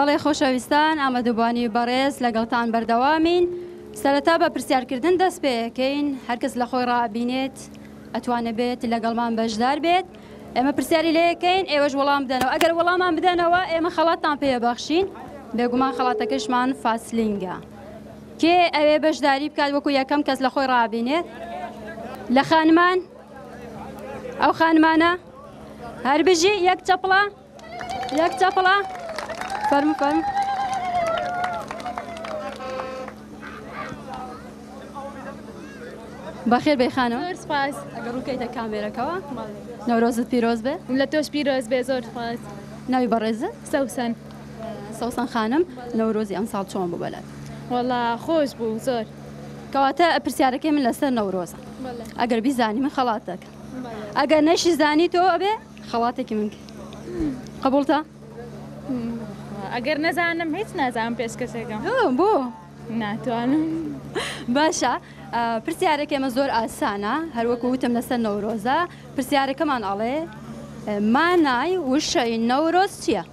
بەڵێ خۆشەویستان، ئامادەبووانی بەڕێز لەگەڵتان بەردەوامین. سەرەتا بە پرسیارکردن دەست پێ ئەکەین، هەرکەس لە خۆی ڕائەبینێت ئەتوانێ بێت لەگەڵمان بەشدار بێت. ئێمە پرسیاری لێ ئەکەین ئێوەش وەڵام بدەنەوە. ئەگەر وەڵامان بدەنەوە ئێمە خەڵاتتان پێ ئەبەخشین. بێگومان خەڵاتەکەشمان فاسلینگە. کێ ئەوێ بەشداری بکات وەکو یەکەم کەس لە خۆی ڕابینێت؟ لە خانمان؟ ئەو خانمانە؟ هەر بژی یەک چەپڵە. یەک چەپڵە فەرموو فەرموو. بەخێر بێی خانم. زۆر سپاس. ئەگەر ڕووکەیتە کامێرەکەوە. نەورۆزت پیرۆز بێ. لە تۆش پیرۆز بێ زۆر سپاس. ناوی بەڕێزت؟ سەوسەن. سەوسەن خانم نەورۆزی ئەمساڵ چۆن بوو بەلات؟ وەڵا خۆش بوو زۆر. کەواتە پرسیارەکەی من لەسەر نەورۆزە. ئەگەر بیزانی من خەڵات دەکەم. ئەگەر نەشیزانی تۆ ئەبێ خەڵاتێکی من کەی قبوڵتە؟ ئەگەر نەزانم هیچ نازانم پێشکەشەکەم. بۆ؟ ناتوانم. باشە پرسیارەکە ئێمە زۆر ئاسانە هەروەکو وتم لەسەر نەورۆزە پرسیارەکەمان ئەڵێ مانای وشەی نەورۆز چییە؟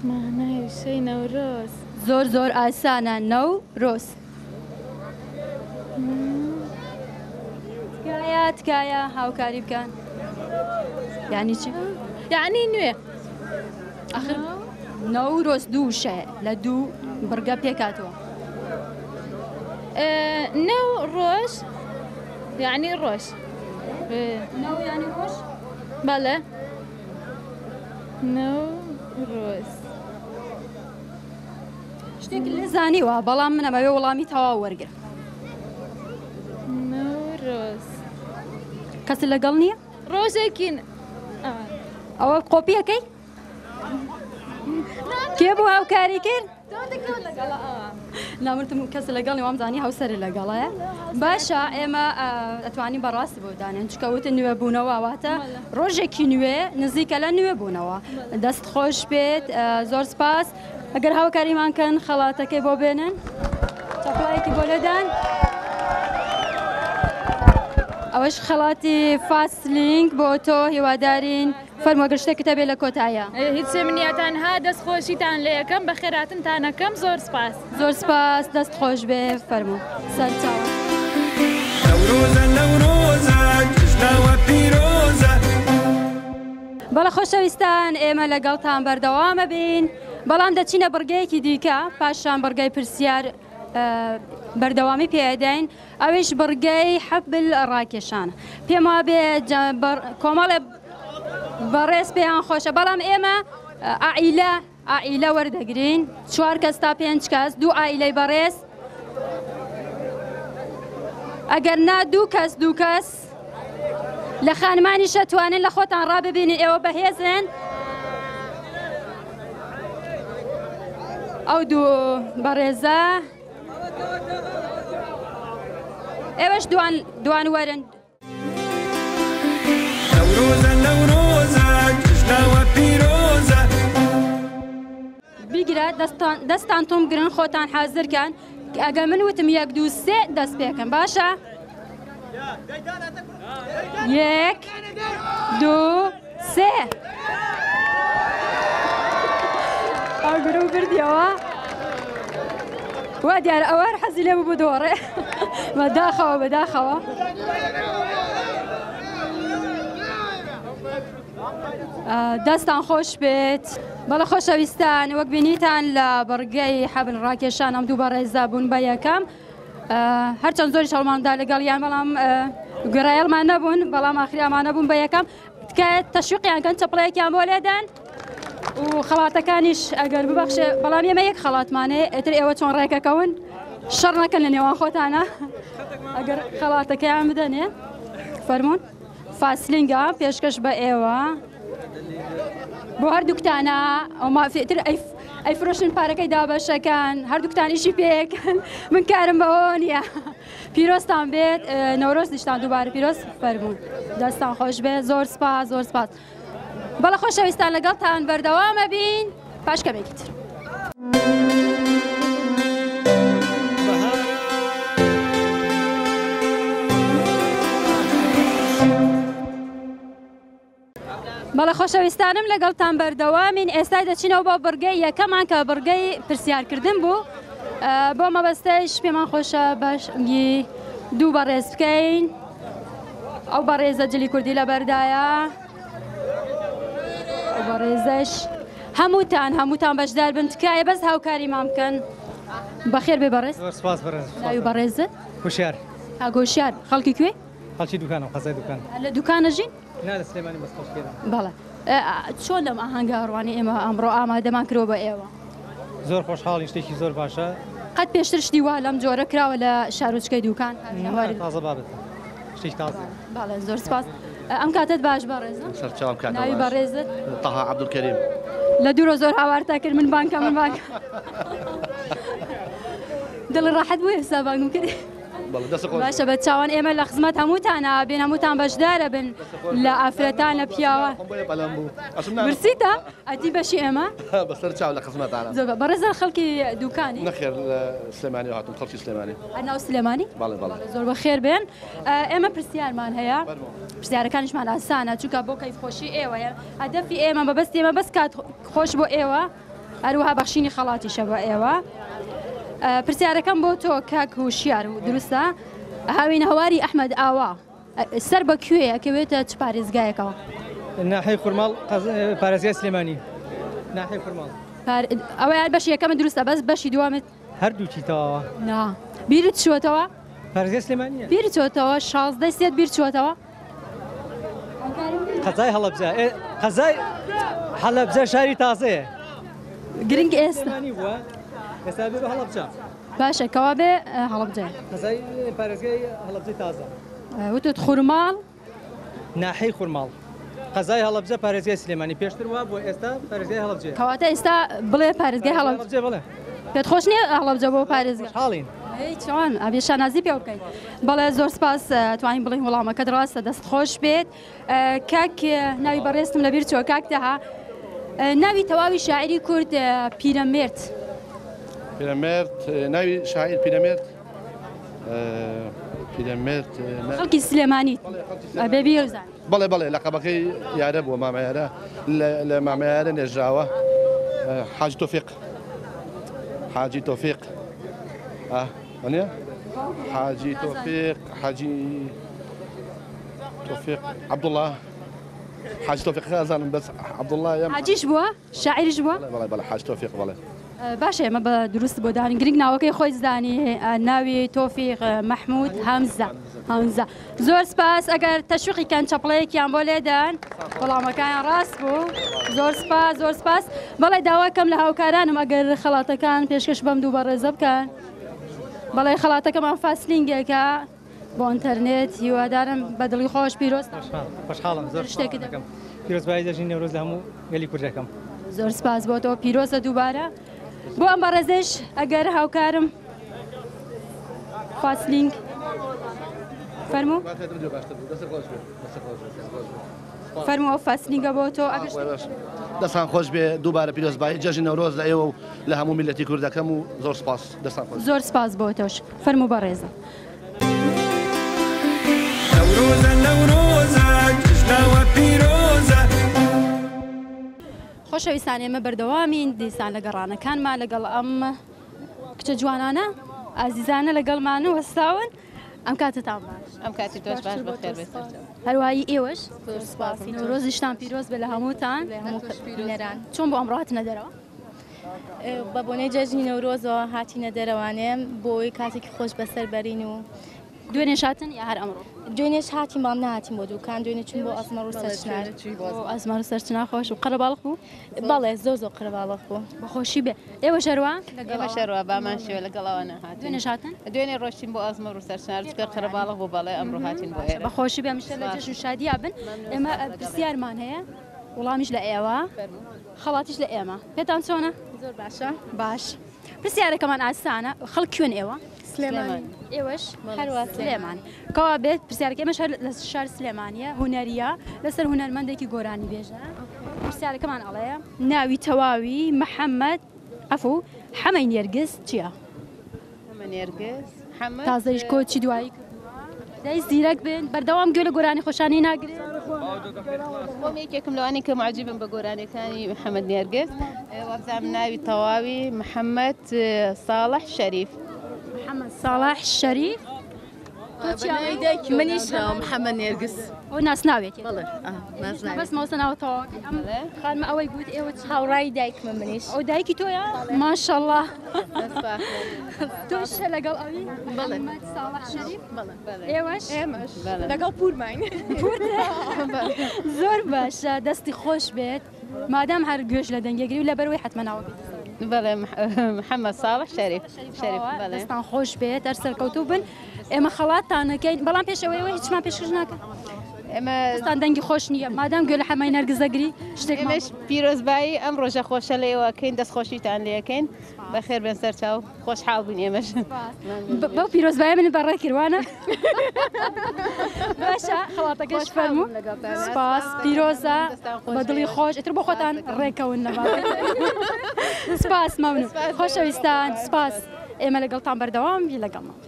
مانای وشەی نەورۆز زۆر زۆر ئاسانە نەورۆز. تکایە تکایە هاوکاری بکەن یعنی چی؟ یعنی نوێ. ئەخر نەورۆز دوو وشەیە لە دوو بڕگە پێکهاتووە. نەو ڕۆژ یعنی ڕۆژ. نەو یعنی ڕۆژ؟ بەڵێ. نەورۆز. شتێک لێ زانیوە بەڵام من ئەمەوێ وەڵامی تەواو وەرگرم. نەورۆز. کەس لەگەڵ نییە؟ ڕۆژێکی ئەوە قۆپیەکەی؟ کێ بوو هاوکاری کرد؟ نامرتم کەس لەگەڵی وام زانی هاوسەر لەگەڵایە باشە ئێمە ئەتوانین بەڕاستی بۆ دانێن چکە وتن نوێ بوونەوە واتە ڕۆژێکی نوێ نزیکە لە نوێ بوونەوە دەست خۆش بێت زۆر سپاس ئەگەر هاوکاریمان کەن خەڵاتەکەی بۆ بێنن چەپڵایەکی بۆ لێدان ئەوەش خەڵاتی فاسلینگ بۆ تۆ هیوادارین فەرموو گەر شتێکت هەبێ لە کۆتاییا. هیچ منیە تەنها دەست خۆشیتان لێ ئەکەم بەخێراتنتان ئەکەم زۆر سپاس. زۆر سپاس دەست خۆش بێ فەرموو سەرچاوە. نەورۆزە نەورۆزە جەژنە وە پیرۆزە. بەڵێ خۆشەویستان ئێمە لەگەڵتان بەردەوامە بین بەڵام دەچینە بڕگەیەکی دیکە پاشان بڕگەی پرسیار بەردەوامی پێدەین ئەویش بڕگەی حەبل ڕاکێشانە. پێم وابێ کۆمەڵێ بەڕێز پێیان خۆشە بەڵام ئێمە عائیلە عائیلە وەردەگرین چوار کەس تا پێنج کەس دوو عائیلەی بەڕێز ئەگەر نا دوو کەس دوو کەس لە خانمانی شەتوانن لە خۆتان ڕاببینن ئێوە بەهێزن ئەو دوو بەڕێزە ئێوەش دوان دوان وەرن. نەورۆزە نەورۆزە جەژنە وە پیرۆزە. بیگرە دەستان دەستان تۆم گرن خۆتان حازر کەن ئەگەر من وتم یەک دوو سێ دەست پێکەن باشە یەک دوو سێ ئەو گروو بردیەوە وا دیارە ئەوە هەر حەزی لێ بوو بدۆڕێ بەداخەوە بەداخەوە دەستان خۆش بێت بەڵە خۆشەویستان وەک بینیتان لە بڕگەی حەبل ڕاکێشان ئەم دوو بەڕێزە بوون بە یەکەم هەرچەند زۆریش هەڵماندا لەگەڵیان بەڵام گوێڕایەڵمان نەبوون بەڵام ئاخری ئەمانە بوون بە یەکەم تکایە تەشویقیان کەن چەپڵەیەکیان بۆ لێدەن و خەڵاتەکانیش ئەگەر ببەخشێ بەڵام ئێمە یەک خەڵاتمانەیە ئێتر ئێوە چۆن ڕێکەکەون شەڕ نەکەن لە نێوان خۆتانە ئەگەر خەڵاتەکەیان بدەنێ فەرمونون فاسلینگە پێشکەش بە ئێوە بۆ هەردووکتانە ئەو مافێتر ئەیفرۆشن پارەکەی دابەشەکان هەردووکتان ئیشی پێکەن من کارم بەوە نییە پیرۆزتان بێت نەورۆزیشتان دووبارە پیرۆز فەرموون دەستان خۆش بێت زۆر سپاس زۆر سپاس بەڵە خۆشەویستان لەگەڵتان بەردەوامە بین پاش کەمێکی تر. بەڵێ خۆشەویستانم لەگەڵتان بەردەوامین ئێستا دەچینەوە بۆ بڕگەی یەکەمان کە بڕگەی پرسیارکردن بوو بۆ مەبەستەش پێمان خۆشە بەشی دوو بەڕێز بکەین ئەو بەڕێزە جلی کوردی لەبەردایە ئەو بەڕێزەش هەمووتان هەمووتان بەشدار بن تکایە بەس هاوکاریمان بکەن بەخێر بێ بەڕێز زۆر سپاس بەڕێز ناوی بەڕێزت هوشیار هاگۆشیار خەڵکی کوێ خەڵکی دوکانم قەزای دوکان لە دوکانە ژین نا لە سلێمانی بەس خەڵکی ئێران. بەڵێ چۆن لەم ئاهەنگە ڕوانی ئێمە ئەمڕۆ ئامادەمان کردوە بۆ ئێوە؟ زۆر خۆشحاڵین شتێکی زۆر باشە. قەت پێشتر شتی وا لەم جۆرە کراوە لە شارۆچکەی دوکان؟ نا تازە بابەتە شتێکی تازەیە. بەڵێ زۆر سپاس. ئەم کاتەت باش بەڕێزم. سەرچاوم کاتە ناوی باش. بەڕێزت؟ تەها عەبدولکەریم. لە دوورە زۆر هاوارتا کرد من بانکە من بانکە. دڵی ڕاحەت بوو ئێستا بانگم کردی. باشە بە چاوان ئێمە لە خزمەت هەمووتانە بێن هەمووتان بەشدارە بن لە ئافرەتان لە پیاوە برسیتە ئەتی بەشی ئێمە بەسەر چاو لە خزمەتانە زۆر بەڕێزە خەڵکی دوکانی نەخێر لە سلێمانی هاتم خەڵکی سلێمانی ناو سلێمانی بەڵێ بەڵێ زۆر بەخێر بێن ئێمە پرسیارمان هەیە پرسیارەکانیشمان ئاسانە چونکە بۆ کەیف خۆشی ئێوەیە هەدەفی ئێمە بەبەستی ئێمە بەس کات خۆش بۆ ئێوە هەروەها بەخشینی خەڵاتیشە بە ئێوە. پرسیارەکەم بۆ تۆ کاک هوشیار و دروستە هاوینە هەواری ئەحمەد ئاوا سەر بە کوێ ئەکەوێتە چ پارێزگایەکەوە؟ ناحیەی خورماڵ پارێزگای سلێمانی ناحیەی خورماڵ. ئەوەیان بەشی یەکەمت دروستە بەس بەشی دووەمت هەردووکی تەواوە. نا بیرت چووەتەوە؟ پارێزگای سلێمانییە. بیرت چووەتەوە شازدەی سێت بیر چووەتەوە؟ قەزای هەڵەبجە قەزای هەڵەبجە شاری تازەیە گرنگ ئێستا ئێستا بێ بە هەڵەبجە باشە کەوا بێ هەڵەبجە قەزای پارێزگای هەڵەبجەی تازە وتت خورماڵ ناحەی خورماڵ قەزای هەڵەبجە پارێزگای سلێمانی پێشتر وا بووە ئێستا پارێزگای هەڵەبجەیە. کەواتە ئێستا بڵێ پارێزگای هەڵەبجە بڵێ. پێت خۆش نییە هەڵەبجە بۆ پارێزگا؟ خۆشحاڵین. ئەی چۆن ئەبێ شانازی پێوە بکەین. بەڵێ زۆر سپاس توانین بڵێین وەڵامەکەت ڕاستە دەست خۆش بێت. کاک ناوی بەڕێزتم لەبیر چووە کاک تەها ناوی تەواوی شاعیری کورد پیرەمێرد. پیرەمێرد ناوی شاعیر پیرەمێرد پیرەمێرد خەڵکی سلێمانی ئەبێ بیزانین. بەڵێ بەڵێ لەقەبەکەی یارە بووە مامە یارە لە مامە یارە نێژراوە حاجی تۆفیق حاجی تۆفیق وانە حاجی تۆفیق حاجی تۆفیق عەبدوڵڵا حاجی تۆفیق خازانم بەس عەبدوڵڵا حاجیش بووە شاعیریش بووە؟ بەڵێ بەڵێ حاج تۆفیق بەڵێ. باشە ئێمە بە دروست بۆ دانین گرنگ ناوەکەی خۆی زانی ناوی تۆفیق مەحمود هەمزە هەمزە زۆر سپاس ئەگەر تەشویقی کەن چەپڵەیەکیان بۆ لێدەن وەڵامەکانیان ڕاست بوو زۆر سپاس زۆر سپاس بەڵێ داواکەم لە هاوکارانم ئەگەر خەڵاتەکان پێشکەش بەم دوو بەڕێزە بکەن بەڵێ خەڵاتەکەمان فاسلینگێکە بۆ ئینتەرنێت هیوادارم بە دڵی خۆش پیرۆز خۆشحاڵم زۆر شتێکی دەکەم پیرۆزبایی جەژنی نەورۆز لە هەموو گەلی کورد دەکەم. زۆر سپاس بۆ تۆ پیرۆزە دووبارە بۆ ئەم بەڕێزەش ئەگەر هاوکارم فاسلینگ فەرموو فەرموو ئەو فاسلینگە بۆ تۆ ئەگەر دەستان خۆش بێ دووبارە پیرۆزبایی جەژنی نەورۆز لە ئێوە و لە هەموو میللەتی کورد دەکەم و زۆر سپاس دەستان خۆش زۆر سپاس بۆ تۆش فەرموو بەڕێزم. خۆشەویستان ئێمە بەردەوامین دیسان لە گەڕانەکانمان لەگەڵ ئەم کچە جوانانە ئازیزانە لەگەڵمان وەستاون ئەم کاتتان باش ئەم کاتی تۆش باش بەخێر بێت هەروایی ئێوەش زۆر سپاس نەورۆزیشتان پیرۆز بێ لە هەمووتان بینەران چۆن بۆ ئەمڕۆ هاتنە دەرەوە بە بۆنەی جەژنی نەورۆزەوە هاتینە دەرەوانێ بۆ ئەوەی کاتێکی خۆش بەسەر بەرین و دوێنێش هاتن یا هەر ئەمڕۆ؟ دوێنێش هاتین بەڵام نەهاتین بۆ دوکان دوێنێ چوون بۆ ئەزمەڕ و سەرچنار. بۆ ئەزمەڕ و سەرچنار خۆش بوو قەرەباڵغ بوو؟ بەڵێ زۆر زۆر قەرەباڵغ بوو. بەخۆشی بێ. ئێوەش هەروا؟ ئێمەش هەروا بامان شێوە لەگەڵ ئەوانە هاتین. دوێنێش هاتن؟ دوێنێ ڕۆشتین بۆ ئەزمەڕ و سەرچنار چونکە قەرەباڵغ بوو بەڵێ ئەمڕۆ هاتین بۆ ئێرە. بەخۆشی بێ هەمیشە لە جەژن و شادیا بن. ئێمە پرسیارمان هەیە وڵامیش لە ئێوە. خەڵاتیش لە ئێمە. پێتان چۆنە؟ زۆر باشە. باش. پرسیارەکەمان ئاسانە. خەڵک کوێن ئێوە؟ سلێمانی. ئێوەش؟ هەروا سلێمانی. کەوا بێت پرسیارەکە ئێمەش هەر لە شار سلێمانییە، هونەرییە، لەسەر هونەرمەندێکی گۆرانیبێژە. پرسیارەکەمان ئەڵێ ناوی تەواوی محەممەد عەفوو حەمەی نێرگز چییە؟ حەمە نێرگز حەمە تازەیش کۆچی دوایی کردووە. دەی زیرەک بن بەردەوام گوێ لە گۆرانی خۆشانی ناگرن. خۆم یەکێکم لەوانەی کە معجبم بە گۆرانیەکانی محەممەد نێرگز، وابزانم ناوی تەواوی محەممەد ساڵح شەریف. محەممەد ساڵح شەریف. منیش محەممەد نێرگز. ئەو ناسناوێتی؟ بەڵێ، ناسناوی. بەس ماوسە ناوە تەواوەکەی ئەم خانمە ئەوەی گوت ئێوە چی؟ هاوڕای دایکمە منیش. ئەو دایکی تۆیە؟ ماشەڵڵا. تۆش لەگەڵ ئەوی؟ بەڵێ. محەممەد ساڵح شەریف؟ بەڵێ. ئێوەش؟ ئێمەش. لەگەڵ پوورماین. پوورت؟ زۆر باشە، دەستی خۆش بێت. مادام هەر گوێش لە دەنگێگری و لەبەرەوەی حەتمەن ناوەکەی دەزانیت. بەڵێ، محەممەد ساڵح شەریف. شەریف، بەڵێ. دەستان خۆش بێت، هەر سەرکەوتوو بن. ئێمە خەڵاتتان نەکەین، بەڵام پێش ئەوەی ئێوە هیچمان پێشکەش ناکەن. ئێمە دەستان دەنگی خۆش نییە، مادام گوێ لە حەمای نەرگز دەگری شتێکمان ئێمەش پیرۆزبایی ئەم ڕۆژە خۆشە لە ئێوە کەین، دەستخۆشیتان لێ ئەکەین. بەخێر بێن سەرچاو، خۆشحاڵ بووین ئێمەش. بەو پیرۆزبایی من بەڕێ کردوانە. باشە، خەڵاتەکەش فەرموو. سپاس، پیرۆزە، بە دڵی خۆش، ئیتر بۆ خۆتان ڕێکەون لە باوەڕ. سپاس، مەمنون. خۆشەویستان، سپاس. ئێمە لەگەڵتان بەردەوام بی لەگەڵمان.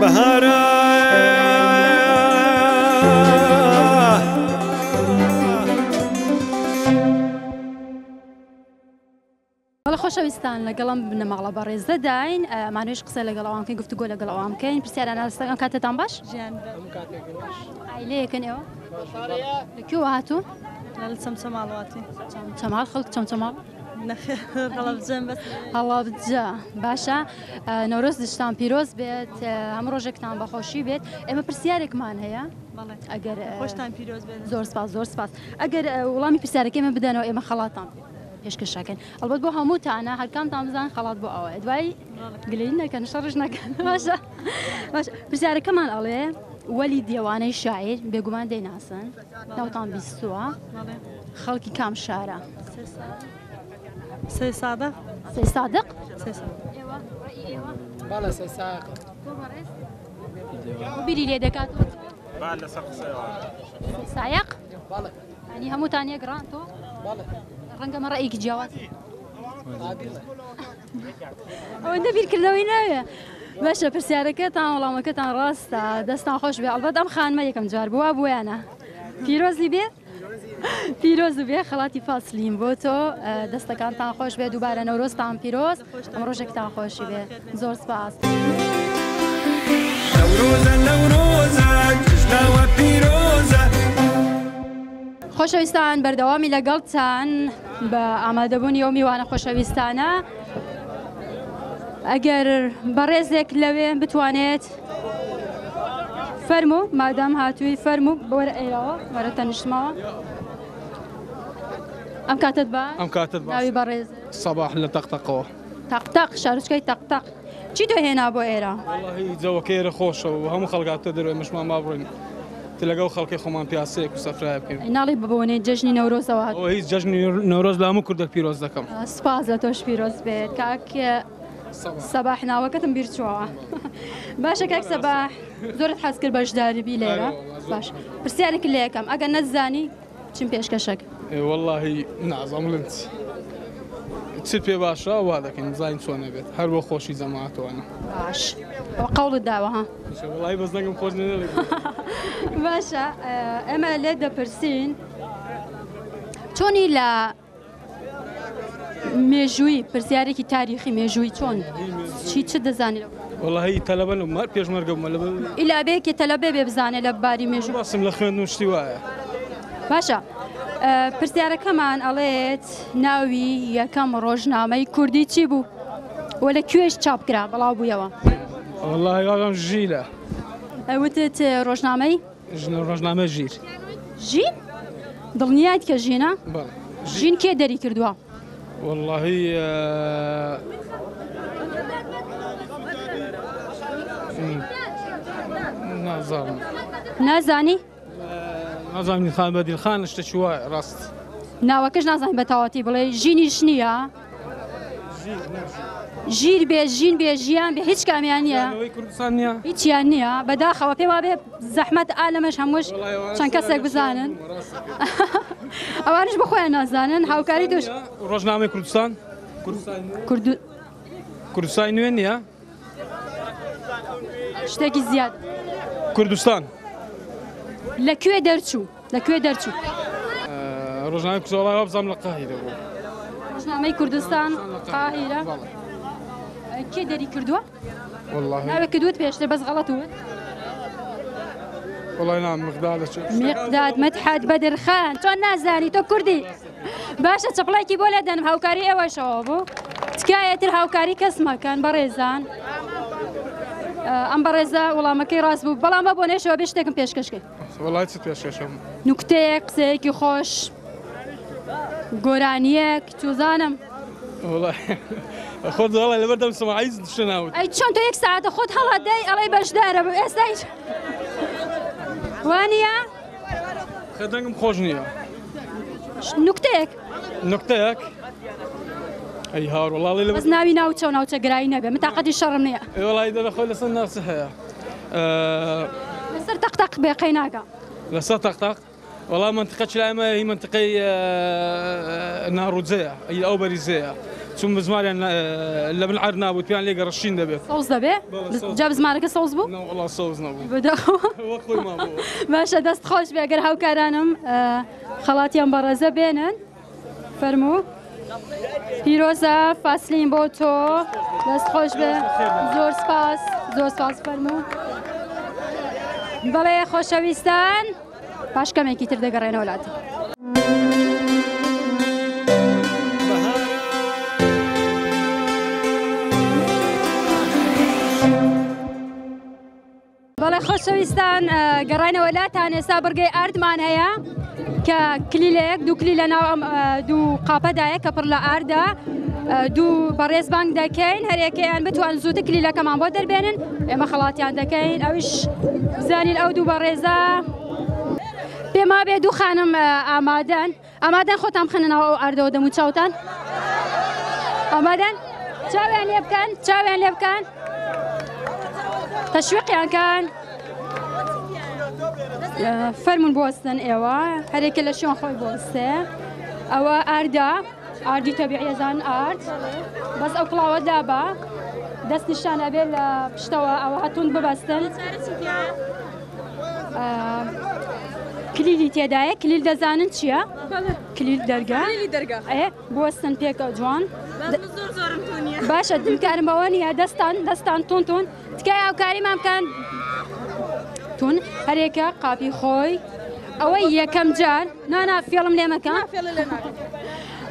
بەهارە. بەڵێ خۆشەویستان، لەگەڵم بنەماڵە بەڕێزەداین، مانوێش قسە لەگەڵ ئەوان بکەین، گفتوگۆ لەگەڵ ئەوان بکەین. پرسیاران ئاراستەکان کاتتان باش؟ عایلەیەکن ئێوە؟ لە کوێوە هاتوون؟ لە چەمچەماڵ هاتوین. چەمچەماڵ، خەڵک چەمچەماڵ؟ نەخێر، هەڵەبجەم بەس. هەڵەبجە، باشە. نەورۆزشتان پیرۆز بێت، هەموو ڕۆژێکتان بەخۆشی بێت. ئێمە پرسیارێکمان هەیە. ئەگەر خۆشتان پیرۆز بێت. زۆر سپاس، زۆر سپاس. ئەگەر وەڵامی پرسیارەکەی ئێمە بدەنەوە، ئێمە خەڵاتان پێشکەشەکەن. ئەڵبەت بۆ هەمووتانە، هەرکامتان بزان خەڵات بۆ ئەوەیە. دوای گلەیی نەکەن، شەڕش نەکەن. باشە، باشە. پرسیارەکەمان ئەڵێ وەلی دێوانەی شاعیر، بێگومان دەیناسن، ناوتان بیستووە، خەڵکی کام شارە؟ سەی سادق. سەی سادق؟ سەی سادق. ئێوە؟ ڕەئی ئێوە؟ بەڵێ، سەی سادق. تۆ بەڕێز؟ بیری لێ دەکاتەوە؟ با لەسەر قسەیەوە. سەی سایەق؟ بەڵێ. ینی هەمووتان یەک ڕان تۆ؟ بەڵێ. ڕەنگە مە ڕەئیکی جیاواز. ئەوەندە بیرکردنەوەی ناوێ. باشە، پرسیارەکەتان وەڵامەکەتان ڕاستە، دەستان خۆش بێ. ئەڵبەت ئەم خانمە یەکەم جار بووە بۆیانە. پیرۆزی بێ؟ پیرۆز بێ، خەڵاتی فاسلیم بۆ تۆ. دەستەکانتان خۆش بێ، دووبارە نەورۆزتان پیرۆز، ئەم ڕۆژێکتان خۆشی بێ. زۆر سپاس. نەورۆزە نەورۆزە جژناوە پیرۆزە. خۆشەویستان، بەردەوامی لەگەڵتان بە ئامادەبوونی ئەو میوانە خۆشەویستانە. ئەگەر بەڕێزێک لەوێ بتوانێت فەرموو، مادام هاتووی فەرموو، وەرە ئێرەوە، وەرە تەنیشتمەوە. ئەم کاتت باش؟ ئەم کاتت باش. ناوی بەڕێز؟ سەباح لە تەقتەقەوە. تەقتەق، شارۆچکەی تەقتەق. چی تۆ هێنا بۆ ئێرە؟ وەڵاهی جەوەکە ئێرە خۆشە و هەموو خەڵک هاتووە دەرەوە، ئێمەشمان با بڕۆین لەگەڵ خەڵکی خۆمان پیاسەیەک و سەفرایە بکەین. ناڵێی بە بۆنەی جەژنی نەورۆزەوە هاتووە؟ ئەوە هیچ، جەژنی نەورۆز لە هەموو کوردێک پیرۆز دەکەم. سوپاس، لە تۆش پیرۆز بێت کاک سەباح. ناوەکەتم بیر چووەوە. باشە کاک سەباح، زۆرت حەز کرد بەشداری بی لێرە. باش، پرسیارێک لێ یەکەم، ئەگەر نەتزانی چیم پێشکەشەک؟ وەڵاهی نازانم بڵێم چی. چ پێ باشە وا دەکەین، بزانین چۆن ئەبێت، هەر بۆ خۆشی جەماعەتەوەنە. باش، ئەوە قەوڵت داوە ها؟ وەڵاهی بەس دەنگم خۆش نییە. باشە، ئێمە لێت دەپرسین چۆنی لە مێژووی، پرسیارێکی تاریخی مێژووی، چۆن چی چ دەزانی لەو؟ وەڵاهی تەلەبە نەبووم، هەر پێشمەرگە بووم. ئیلا بێ کێ تەلەبە بێ بزانێ لە باری مێژوو. باسم لە خوێندن و شتی وایە. باشە، پرسیارەکەمان ئەڵێت ناوی یەکەم ڕۆژنامەی کوردی چی بوو و لە کوێش چاپ کرا بەڵاو بوویەوە؟ وەڵاهی وابزانم ژیرە. وتت ڕۆژنامەی؟ ڕۆژنامەی ژیر. ژین؟ دڵنیایت کە ژینە؟ بەڵێ. ژین کێ دەری کردووە؟ وەڵاهی نازانم. نازانی؟ نازانم خان بەدیلخان شتێکی وایە ڕاست. ناوەکەش نازانین بە تەواوەتی بڵێ، ژینیش نییە. ژیر بێ، ژین بێ، ژیان بێ، هیچ کامیان نییە. کوردستان نییە؟ هیچیان نییە. بەداخەوە پێم وابێ زەحمەت ئالەمەش هەمووش چەند کەسێک بزانن. ئەوانش بە خۆیان نازانن. هاوکاری دوش. ڕۆژنامەی کوردستان؟ کوردستانی نوێ نییە؟ شتێکی زیاد. کوردستان. لە کوێ دەرچوو؟ لە کوێ دەرچوو؟ ڕۆژنامەی کوردستان وەڵای وابزانم لە قاهیرە بوو. ڕۆژنامەی کوردستان قاهیرە. کێ دەری کردووە؟ وەڵاهی ناوێکت وت پێشتر بەس غەڵەت وت. وەڵای نا مقداد چ مقداد مدحەت بەدرخان چۆن نازانی تۆ کوردی باشە چەپڵێکی بۆ لێدەنم هاوکاری ئێوەشەوە بوو تکایە تر هاوکاری کەس مەکەن بەڕێزان ئەم بەڕێزە وەڵامەکەی ڕاست بوو بەڵام بە بۆنێشەوە بێ شتێکم پێشکەش کرد وەڵای چ پێشکەشم نوکتەیەک قسەیەکی خۆش گۆرانیەک چوزانم خۆت وەڵای لەبەردەم سماعی شتە ناوت ئەی چۆن تۆ یەک ساعتە خۆت هەڵەدەی ئەڵێی بەشدارە بم ئێستا هیچ وانییە؟ خە دەنگم خۆش نییە. نوکتەیەک. نوکتەیەک؟ ئەی هاور وەڵا لە بەس ناوی ناوچە و ناوچە گرایی نەبێ من تاقەتی شەڕم نییە. ئێ وەڵای دەرە خۆی لەسەر ناوچە هەیە. لەسەر تەق تەق بێ قەی ناکا. لەسەر تەق تەق؟ وەڵا مەنتیقە چ لای ئێمە هی مەنتیقەی ناڕوجەیە ئی ئەو بەری زێیە چون بزماریان لە بن عەرد نابوو پێیان لێ گەڕشین دەبێت. سەوز دەبێ؟ جا بزمارەکە سەوز بوو؟ نا وەڵا سەوز نەبوو. بەداخەوە. وەک خۆی مابوو. باشە دەست خۆش بێ ئەگەر هاوکارانم خەڵاتیان بەڕێزە بێنن. فەرموو. پیرۆزە فاسلین بۆ تۆ دەست خۆش بێ زۆر سپاس زۆر سپاس فەرموو. بەڵێ خۆشەویستان پاش کەمێکی تر دەگەڕێنەوە لات. بەڵێ خۆشەویستان گەڕاینەوە لاتان ئێستا بڕگەی ئاردمان هەیە کە کلیلێک دوو کلیل لە ناو ئەم دوو قاپەدایە کە پڕ لە ئاردە دوو بەڕێز بانگ دەکەین هەرێکەیان بتوان زووتر کلیلەکەمان بۆ دەربێنن ئێمە خەڵاتیان دەکەین ئەوش بزانین ئەو دوو بەڕێزە پێما بێ دوو خانم ئامادەن ئامادەن خۆتان بخەنە ناو ئەو ئاردەوە دەم و چاوتان ئامادەن چاویان لێ بکەن چاویان لێ بکەن تەشویقیان کەن فەرمونون بۆستن ئێوە هەرێکە لە شوێن خۆی بۆستێ ئەوە ئاردە ئاردی تەبیعیەزان ئارد بەس ئەو کڵاوە لابە دەست نیشان ئەبێ لە پشتەوە ئەوە هەتون ببەستن کلیلی تێدایە کلیل دەزانن چییە؟ کلیل دەرگا ئێ بوەستن پێکە جوان باشە دمکارم بەوە نییە دەستان دەستان تون تون تکای هاوکاریمان بکەن تون هەرێکە قاپی خۆی ئەوەی یەکەم جار نانا فێڵم لێ مەکە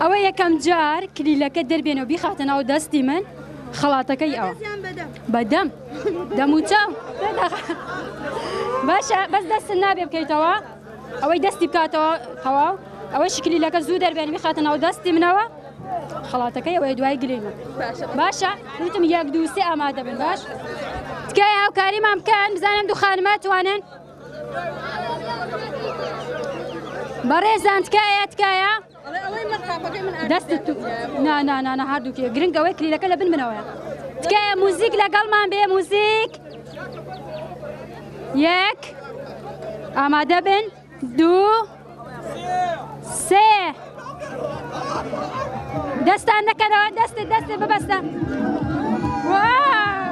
ئەوە یەکەم جار کلیلەکە دەربێنەوە بیخاتە ناو دەستی من خەڵاتەکەی ئەوە بەدەم دەموچاو باشە بەس دەستت نابێ بکەیتەوە ئەوەی دەستی بکاتەوە تەواو ئەوەی شکلیلەکە زوو دەربێنی بخاتە ناو دەستی منەوە خەڵاتەکەی ئەوەی دوای گلینە باشە وتم یەک دوو سێ ئامادە بن باش تکایە هاوکاریمان بکەن بزانم دوو خانمە توانن بەڕێزان تکایە تکایە دەستت نا نا نا نا هەردووکی گرنگ ئەوەی کلیلەکە لە بن منەوەیە تکایە موزیک لەگەڵمان بێ موزیک یەک ئامادە بن دوو سێ دەستان نەکەنەوە دەستت دەستت ببەستە واو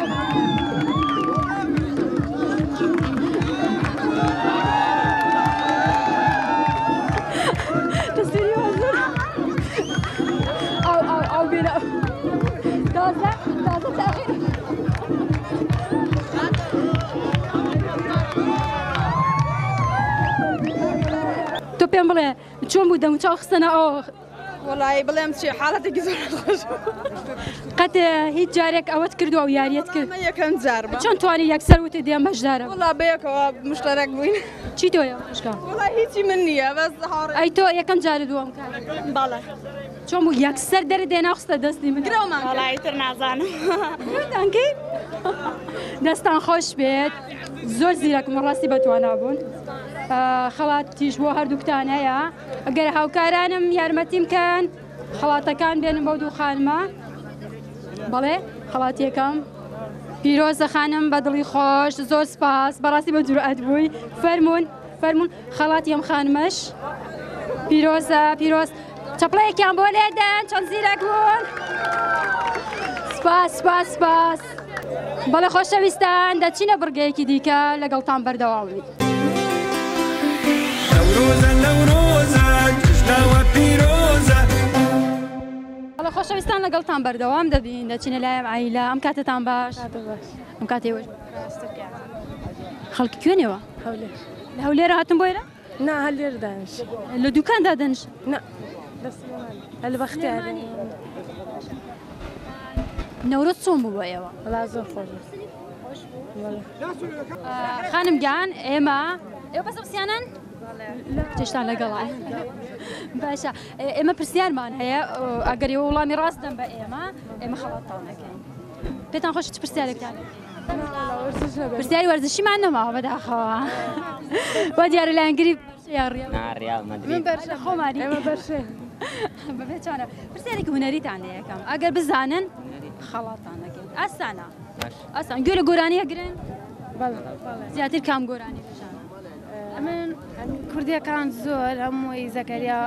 تەسویری وەزر ئەو ئەو ئەو بێنە تازە تازە تاخیر تۆ پێم بڵێ چۆن بوو دەموچاو خستەنە ئەو وەڵایی بڵێم چی حاڵەتێکی زۆر ناخۆش بوو. قەت هیچ جارێک ئەوەت کردووە ئەو یاریەت کرد؟ من یەکەم جار بە. چۆن توانی یەکسەر وتت دێم بەشدارم؟ وەڵا بەیەکەوە مشتەرەک بووین. چی تۆیە خوشکە؟ وەڵا هیچی من نییە بەس هاوڕێ. ئەی تۆ یەکەم جارت بوو ئەم کارە؟ بەڵێ. چۆن بوو یەکسەر دەرت دێنا خستە دەستی من؟ گرەومان کرد. وەڵا ئیتر نازانم. گرەوتان کرد؟ دەستان خۆش بێت زۆر زیرەکم ڕاستی بەتوانا بوون. خەڵاتیش بۆ هەردووکتان هەیە. ئەگەر هاوکارانم یارمەتیم کەن خەڵاتەکان بێنم بەو دوو خانمە. بەڵێ خەڵاتی یەکەم پیرۆزە خانم بە دڵی خۆش زۆر سپاس بەڕاستی بە جورئەت بووی فەرمونون فەرمونون خەڵاتی ئەم خانمەش پیرۆزە پیرۆز چەپڵەیەکیان بۆ لێدەن چەند زیرەک بوون سپاس سپاس سپاس. بەڵێ خۆشەویستان دەچینە بڕگەیەکی دیکە لەگەڵتان بەردەوام بین. نەورۆزە نەورۆزە جەژناوە پیرۆزە. بەڵێ خۆشەویستان لەگەڵتان بەردەوام دەبین دەچینە لای ئەم عەیلە ئەم کاتەتان باش ئەم کاتەی وەش خەڵکی کوێنەوە هەولێر لە هەولێرە هاتن بۆ ئێرە نا هەر لێرە دانیشم. لە دوکان دادەنیشن؟ نا لە سلێمانی لە بەختیاری. نەورۆز چۆن بوو بۆ ئێوە؟ وەڵا زۆر خۆش بوو. خانم گیان ئێمە ئێوە بەس پرسیانن؟ چشتان لەگەڵە باشە ئێمە پرسیارمان هەیە ئەگەر ئێوە وڵامی ڕاست دەم بە ئێمە ئێمە خەڵاتتان دەکەین پێتان خۆش چ پرسیارێکتان پرسیاری وەرزشیمان نەماوە بەداخەوە وا دیارە لایەنگری ڕیال مەدرید خۆمانی بەبێ چانە پرسیارێکی هونەریتان لێ یەکەم ئەگەر بزانن خەڵاتان دەکەین ئاسانە ئاسان گوێ لە گۆرانی ئەگرن زیاتر کام گۆرانی بژانە من کوردیەکان زۆر هەمووی زەکەریا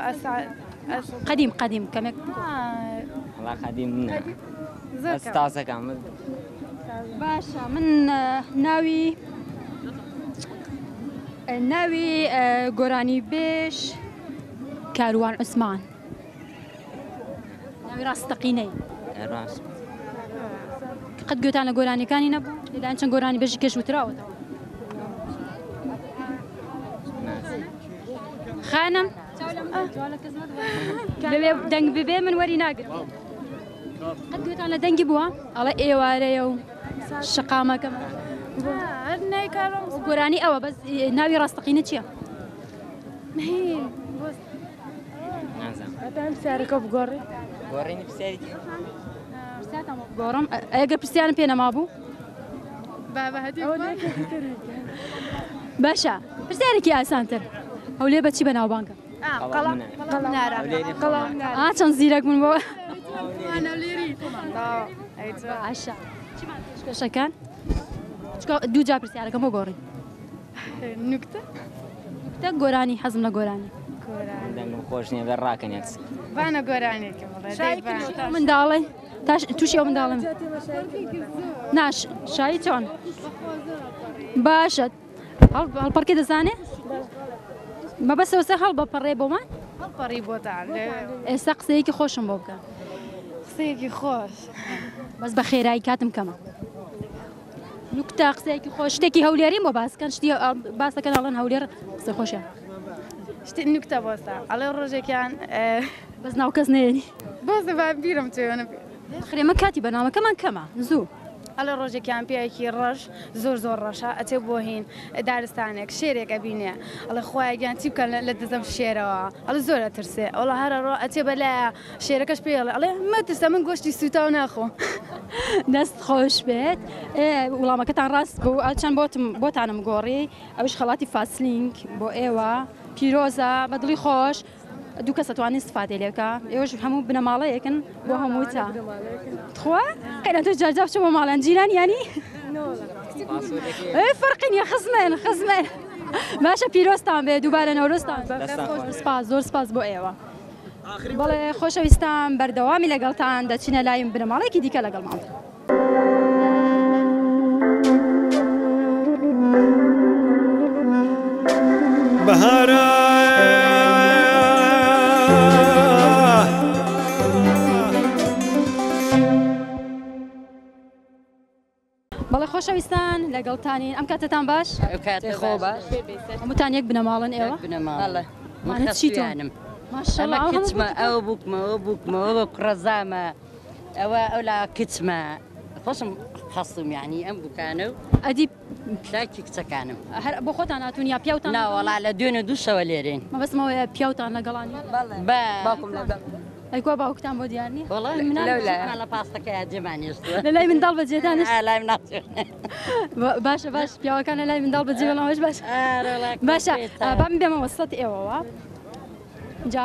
قەدیم قەدیم کەمێک وەڵا قەدیم نا بەس تازەکان باشە من ناوی ناوی گۆرانی بێژ کاروان عوسمان ناوی ڕاستەقینەی ڕاست قەت گوێتان لە گۆرانیەکانی نەبوو لەلایەن چەند گۆرانی بێژی کێش وتراوەتەوە خانم لەوێ دەنگ ببێ من وەری ناگرم قەت گوێتان لە دەنگی بووە ئەڵێ ئێوارەیە و شەقامەکەم گۆرانی ئەوە بەس ناوی ڕاستەقینە چییە؟ پرسیارەکە بگۆڕی گۆڕینی پرسیاری گۆڕم ئەگەر پرسیارم پێ نەمابوو باشە پرسیارێکی ئاسانتر هەولێر بە چی بەناوبانگە؟ ئا چەند زیرەک بوون بۆ باشە چیمان پێشکەشەکان چکە دوو جار پرسیارەکەم بۆ گۆڕی نوکتە نوکتە گۆرانی حەزم لە گۆرانی دەنگم خۆش نییە بێ ڕاکەنێت بانە گۆرانێکی بڵێ منداڵێ تاش تووشی ئەو منداڵم ناش شایی چۆن باشە هەڵپەڕکێ دەزانێ؟ مەبەستەوە سەر هەڵبەپەڕێ بۆمان؟ هەڵپەڕی بۆتان ئێستا قسەیەکی خۆشم بۆ بکە. قسەیەکی خۆش. بەس بە خێرایی کاتم کەمە. نوکتە قسەیەکی خۆش شتێکی هەولێریم بۆ باس کەن شتی باس دەکەن ئەڵێن هەولێر قسەی خۆشیان. شتی نوکتە بۆسە ئەڵێ ڕۆژێکیان بەس ناو کەس نەیەنی. بۆسە با بیرم چێ ئاخر ئێمە کاتی بەرنامەکەمان کەمە زوو. ئەڵێ ڕۆژێکیان پیاوێکی ڕەش زۆر زۆر ڕەشە ئەچێ بۆ هین دارستانێک شێرێک ئەبینێ ئەڵێ خوایە گیان چی بکەم لە دەزەم شێرەوە ئەڵێ زۆر ئەترسێ ئەوڵا هەر ئەڕۆ ئەچێ بەلایە شێرەکەش پێی ئەڵێ ئەڵێ مەترسە من گۆشتی سووتاو ناخۆم. دەست خۆش بێت وڵامەکەتان ڕاست بوو چەند بۆتم بۆتانم گۆڕی ئەوش خەڵاتی فاسلینگ بۆ ئێوە پیرۆزە بە دڵی خۆش دوو کەس ئەتوانن ئیستفادەی لێ بکا ئێوەش هەموو بنەماڵەیەکن بۆ هەمووتان تخوا قەینا تۆ جارجا بچۆ بۆ ماڵیان جیران یانی فەرقی نییە خزمێن خزمێن باشە پیرۆزتان بێ دووبارە نەورۆزتان سپاس زۆر سپاس بۆ ئێوە بەڵێ خۆشەویستان بەردەوامی لەگەڵتان دەچینە لایم بنەماڵێکی دیکە لەگەڵمان بەهارە. بەڵێ خۆشەویستان لەگەڵتانین ئەم کاتەتان باش خۆ باش هەمووتان یەک بنەماڵن ئێوە بنەماڵە چیتانم ماشەڵا کچمە ئەو بووکمەوە بووکمەوە کوڕەزامە ئەوە ئەولا کچمە خۆشم خەسوم یعنی ئەم بوکانە و ئەدی دایکی کچەکانم هەر بۆ خۆتان هاتوون یا پیاوتان نا وەڵا لە دوێنێ دوو شەوە لێرەین مەبەستم ئەوەیە پیاوتان لەگەڵان نییە؟ بە باوکم لەگەڵ ئەی کوا باوکتان بۆ دیار نییە؟ وەڵا مناڵ لەولایە لە پاسەکەیا جێمان هێشتووە لە لای منداڵ بەجێتان هێشت؟ لای مناڵ باشە باش پیاوەکان لە لای منداڵ بەجێ بەڵام ئەوەش باش باشە با من بێمە وەسەت ئێوەوە جا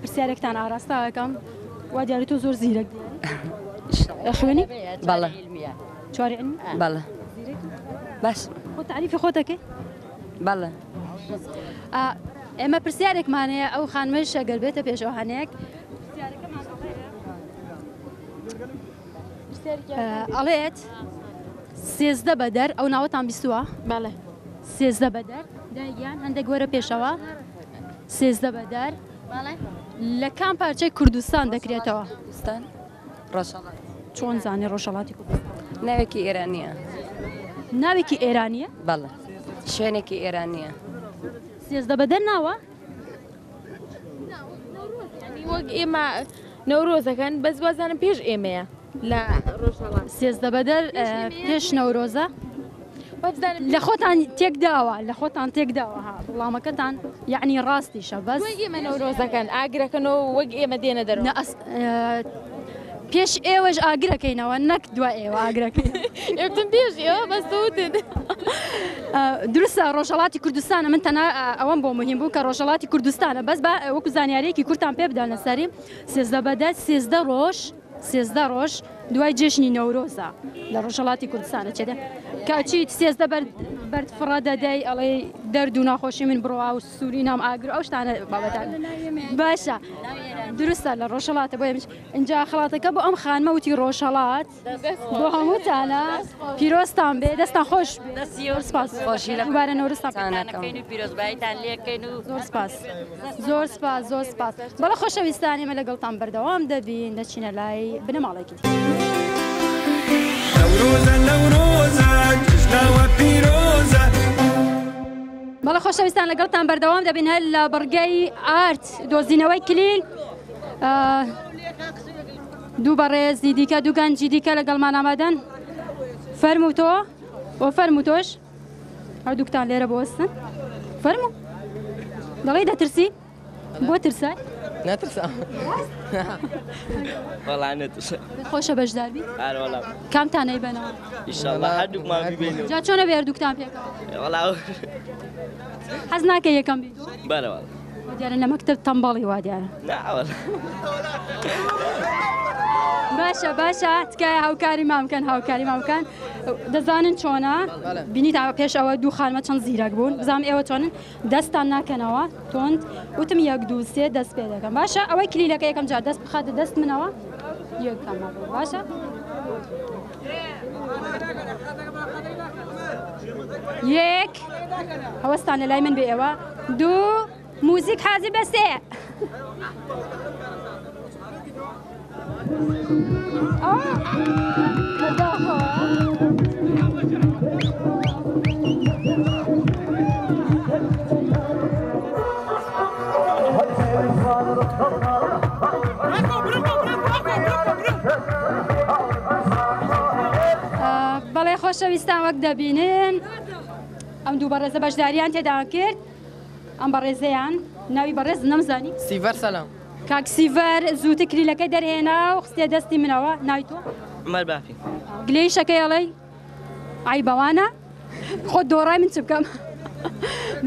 پرسیارێکتان ئاراستە ئەکەم وا دیارە تۆ زۆر زیرەک ئەخوێنی؟ بەڵێ چواری علمی؟ بەڵێ باش خۆ تعریفی خۆت دەکەی؟ بەڵێ ئێمە پرسیارێکمان هەیە ئەو خانمەش ئەگەر بێتە پێشەوە هەنێک ئەڵێت. 13 بەدەر ئەو ناوەتان بیستووە؟ بەڵێ. 13 بەدەر دایگیان هەندێک وەرە پێشەوە 13 بەدەر بەڵێ. لە کام پارچەی کوردستان دەکرێتەوە؟ کوردستان ڕۆژهەڵات. چۆن زانی ڕۆژهەڵاتی کوردستان؟ ناوێکی ئێرانییە. ناوێکی ئێرانییە؟ بەڵێ شوێنێکی ئێرانییە. 13 بەدەر ناوە؟ وەک ئێمە نەورۆزەکەن بەس وازانم پێش ئێمەیە لە ڕۆژهەڵات. 13 بەدەر پێش نەورۆزە؟ لە خۆتان تێکداوە لە خۆتان تێکداوە ها وڵامەکەتان یعنی ڕاستیشە بەس وەک ئێمە نەورۆزەکەن ئاگرەکەنەوە وەک ئێمە دێنە دەرەوە. نە ئەس پێش ئێوەش ئاگرەکەینەوە نەک دوای ئێوە ئاگرەکەین. ئێوتم پێش ئێوە بەس وتن. دروستە ڕۆژهەڵاتی کوردستانە من تەنها ئەوەم بۆ مهم بوو کە ڕۆژهەڵاتی کوردستانە بەس با وەکو زانیاریەکی کورتان پێ بدەن لەسەری 13 بەدە 13 ڕۆژ 13 ڕۆژ دوای جێژنی نەورۆزە لە ڕۆژهەڵاتی کوردستانە چێدە کە چیت 13 بەرد بەرد فڕە دەدەی ئەڵێ دەرد و ناخۆشی من بڕوا و سووری نام ئاگر ئەو شتانە بابەتان باشە دروستە لە ڕۆژهەڵاتە بۆیە ئینجا خەڵاتەکە بۆ ئەم خانمە وتی ڕۆژهەڵات بۆ هەمووتانە پیرۆزتان بێ دەستان خۆش زۆر سپاس خۆشی لە دووبارە نەورۆزتان پێکەین و پیرۆزباییتان لێکەین و زۆر سپاس زۆر سپاس زۆر سپاس بەڵێ خۆشەویستان ئێمە لەگەڵتان بەردەوام دەبین دەچینە لای بنەماڵێکی دیکە. نەورۆزە نەورۆزە جەژناوە پیرۆزە. بەڵێ خۆشەویستان لەگەڵتان بەردەوام دەبین هەر لە بڕگەی ئارت دۆزینەوەی کلیل دوو بەڕێزی دیکە دوو گەنجی دیکە لەگەڵمان ئامادەن فەرموو تۆ و فەرموو تۆش هەردووکتان لێرە بوەستن فەرموو دەڵێی دەترسی بۆ ترسای ناترسام وەڵا نەترسام خۆشە بەشداربی ئارە وەڵا کامتان ئەیبەنەوە ئیشەڵا هەردووکمان بیبەینەوە جا چۆنە بێ هەردووکتان پێکەوە وەڵا حەز ناکەی یەکەم بی بەرە وەڵا وا دیارە لە مەکتەب تەمبەڵی وا دیارە نا وەڵا باشە باشە تکایە هاوکاری مام بکەن هاوکاری مام بکەن دەزانن چۆنە بینیتان پێش ئەوە دوو خانمە چەند زیرەک بوون بزانم ئێوە چۆنن دەستان ناکەنەوە تۆند وتم یەک دوو سێ دەست پێ دەکەم باشە ئەوەی کلیلەکە یەکەم جار دەست بخاتە دەست منەوە یەکەم باشە یەک هەوەستان لە لای من بێ ئێوە دوو موزیک حازر بە سێ بەڵێ خۆشەویستان وەک دەبینن ئەم دوو بەڕێزە بەشداریان تێدا کرد ئەم بەڕێزەیان ناوی بەڕێز نەمزانی سیڤەر سەلام کاک سیڤەر زووتر کلیلەکەی دەرهێنا و خستیە دەستی منەوە ناوی تۆ؟ عومەر بافی. گلەییشەکەی ئەڵێی عەیبە وانە؟ خۆت دۆڕای من چ بکەم؟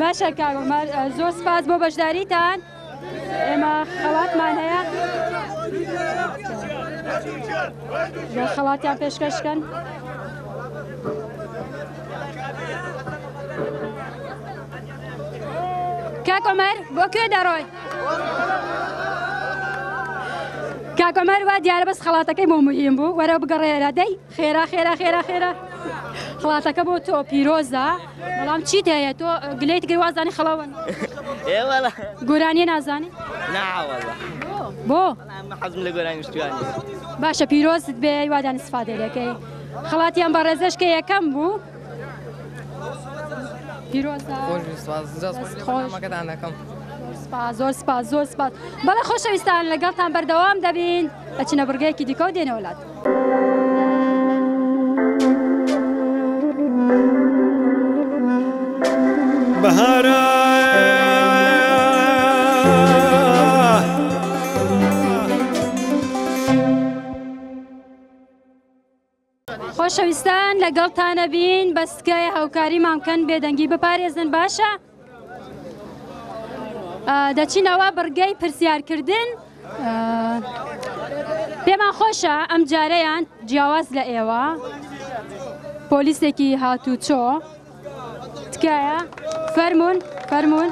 باشە کاک عومەر زۆر سپاس بۆ بەشداریتان ئێمە خەڵاتمان هەیە خەڵاتیان پێشکەش کەن. کاک عومەر بۆ کوێ دەڕۆی؟ کاک عومەر وا دیارە بەس خەڵاتەکەی بۆ مهم بوو وەرە بگەڕێرە دەی خێرا خێرا خێرا خێرا خڵاتەکە بۆ تۆ پیرۆزە بەڵام چیت هەیە تۆ گلەیت کرد وازانی خەڵاوە گۆرانیە نازانی بۆ حەزم لە گۆرانی شتوانی باشە پیرۆزت بێ وادان استفادە لەکەی خەڵاتیان بەڕێزەش کە یەکەم بوو پیرۆزە خۆش دەکەم سپاس زۆر سپاس زۆر سپاس بەڵێ خۆشەویستان لەگەڵتان بەردەوام دەبین ئەچینە بڕگەیەکی دیکە و دێنەوە لات. بەهارە. خۆشەویستان لەگەڵتانە بین بەس تکایە هاوکاریمان بکەن بێدەنگی بپارێزن باشە دەچینەوە بڕگەی پرسیارکردن پێمان خۆشە ئەم جارەیان جیاواز لە ئێوە پۆلیسێکی هاتوچۆ تکایە فەرمونون فەرمونون.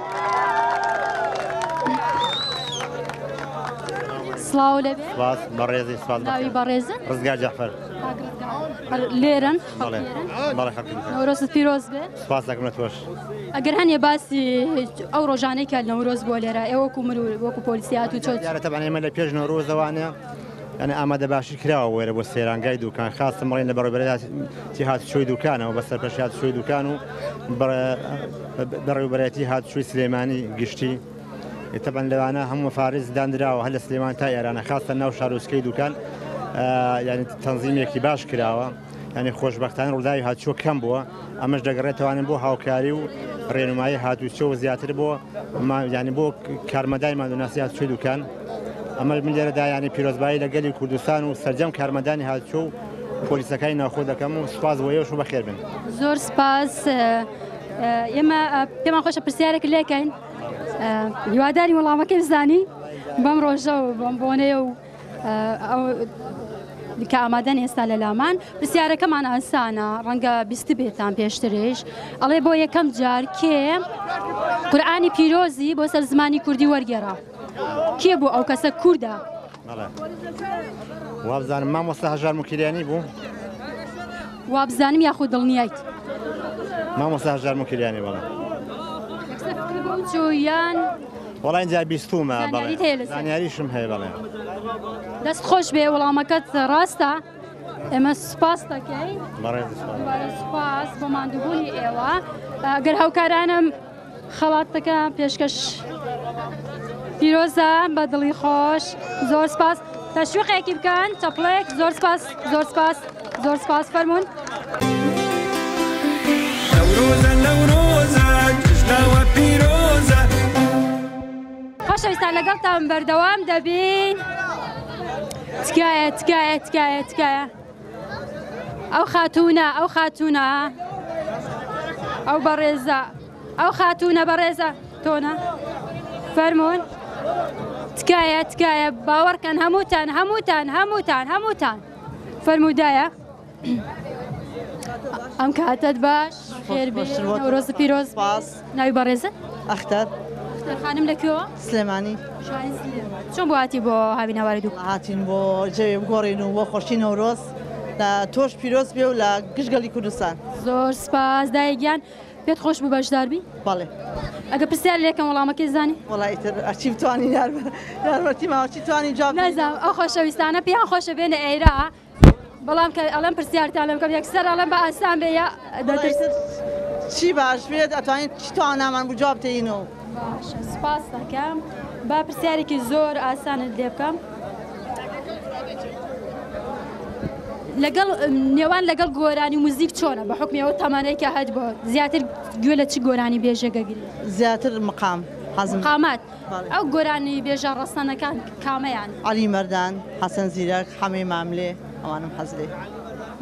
سڵاو لێبێ. سپاس بەڕێزی سپاس. ناوی بەڕێزت؟ ڕزگار جەعفەر. کاک ڕزگار هەر لێرەن؟ بەڵێ بەڵێ خەڵکی دوکان. نەورۆزت پیرۆز بێ. سپاس دەکەم لە تۆش. ئەگەر هەنێ باسی ئەو ڕۆژانەی کە نەورۆز بووە لێرە ئێوە وەکو مرو وەکو پۆلیسی هاتوچۆ دیارە تەبعەن ئێمە لە پێش نەورۆزەوانە یعنی ئامادە باشی کراوە وێرە بۆ سەیرانگای دوکان خاستم بڵێن لە بەڕێوەبەرایەتی هاتوچۆی دوکانەوە بە سەرپەرشتی هاتوچۆی دوکان و بەڕێوەبەرایەتی هاتوچۆی سلێمانی گشتی تەبعەن لەوانە هەموو مەفارز دانراوە هەر لە سلێمان تا ئێرانە خاستە ناو شارۆچکەی دوکان یعنی تەنزیمێکی باش کراوە یعنی خۆشبەختانە ڕووداوی هاتوچۆ کەم بووە ئەمەش دەگەڕێتەوانن بۆ هاوکاری و ڕێنمایی هاتوچۆ و زیاتر بۆ یعنی بۆ کارمەندانی ماندووناسی هاتوچۆی دوکان ئەمەش من لێرەدا یعنی پیرۆزبایی لە گەلی کوردستان و سەرجەم کارمەندانی هاتوچۆ و پۆلیسەکانی ناوخۆ دەکەم و سوپاس بۆ ئێوەش و بەخێر بن. زۆر سپاس ئێمە پێمان خۆشە پرسیارێک لێکەین هیواداری وەڵامەکەی بزانی بەم ڕۆژە و بەم بۆنەیە و ئەو کە ئامادەن ئێستا لە لامان پرسیارەکەمان ئاسانە ڕەنگە بیست بێتان پێشتریش ئەڵێ بۆ یەکەم جار کێ قورئانی پیرۆزی بۆ سەر زمانی کوردی وەرگێڕا کێ بوو ئەو کەسە کوردە؟ وابزانم مامۆستا هەژار موکریانی بوو. وابزانم یاخود دڵنیایت؟ مامۆستا هەژار موکریانی بەڵێ. یان وەڵا اینجا بیستومە بەڵێ زانیاریشم هەیە بەڵێ. دەست خۆش بێ وەڵامەکەت ڕاستە ئێمە سوپاس دەکەین سوپاس بۆ ماندووبوونی ئێوە گەر هاوکارانم خەڵاتەکە پێشکەش پیرۆزە بە دڵی خۆش زۆر سپاس تەشویقێکی بکەن چەپڵێک زۆر سپاس زۆر سپاس زۆر سپاس فەرمونون. نەورۆزە نەورۆزە جژناوە پیرۆزە. خۆشەویستان لەگەڵتان بەردەوام دەبین تکایە تکایە تکایە تکایە ئەو خاتوونە ئەو خاتوونە ئەو بەڕێزە ئەو خاتوونە بەڕێزە تۆنە فەرمونون تکایە تکایە باوەڕکەن هەمووتان هەمووتان هەمووتان هەمووتان فەرموودایە ئەم کاتەت باش خێر بێ نەورۆز پیرۆز ناوی بەڕێزت ئەختەر ئەختەر خانم لە کوێوە سلێمانی چۆن بۆ هاتی بۆ هاوینەواری دوو هاتین بۆ جەوێ بگۆڕین و بۆ خۆشی نەورۆز لە تۆش پیرۆز بێ و لە گشت گەلی کوردستان زۆر سپاس دایە گیان پێت خۆش بوو بەشدار بی؟ بەڵێ. ئەگە پرسیار لێکەم وەڵامەکەی زانی؟ وەڵا ئیتر ئەرچی بتوانین یارمەتی ماوە چی توانین جواب نازانم ئەو خۆشەویستانە پێیان خۆشە بێنە ئێرە بەڵام کە ئەڵێم پرسیارتان لێ بکەم یەکسەر ئەڵێم بە ئاسان بێ یا دەترسن چی باش بێت ئەتوانین چی توانامان بوو جواب تێینەوە. باشە سپاس دەکەم با پرسیارێکی زۆر ئاسانت لێ بکەم لەگەڵ نێوان لەگەڵ گۆرانی و موزیک چۆنە بە حکمی ئەو تەمەنەی کە هەت بۆ زیاتر گوێ لە چ گۆرانی بێژێکەگری؟ زیاتر مقام حەزم مقامات ئەو گۆرانی بێژە ڕەسەنەکان کامەیان؟ عەلی مەردان، حەسەن زیرەک، حەمەی ماملێ ئەوانم حەز لێ.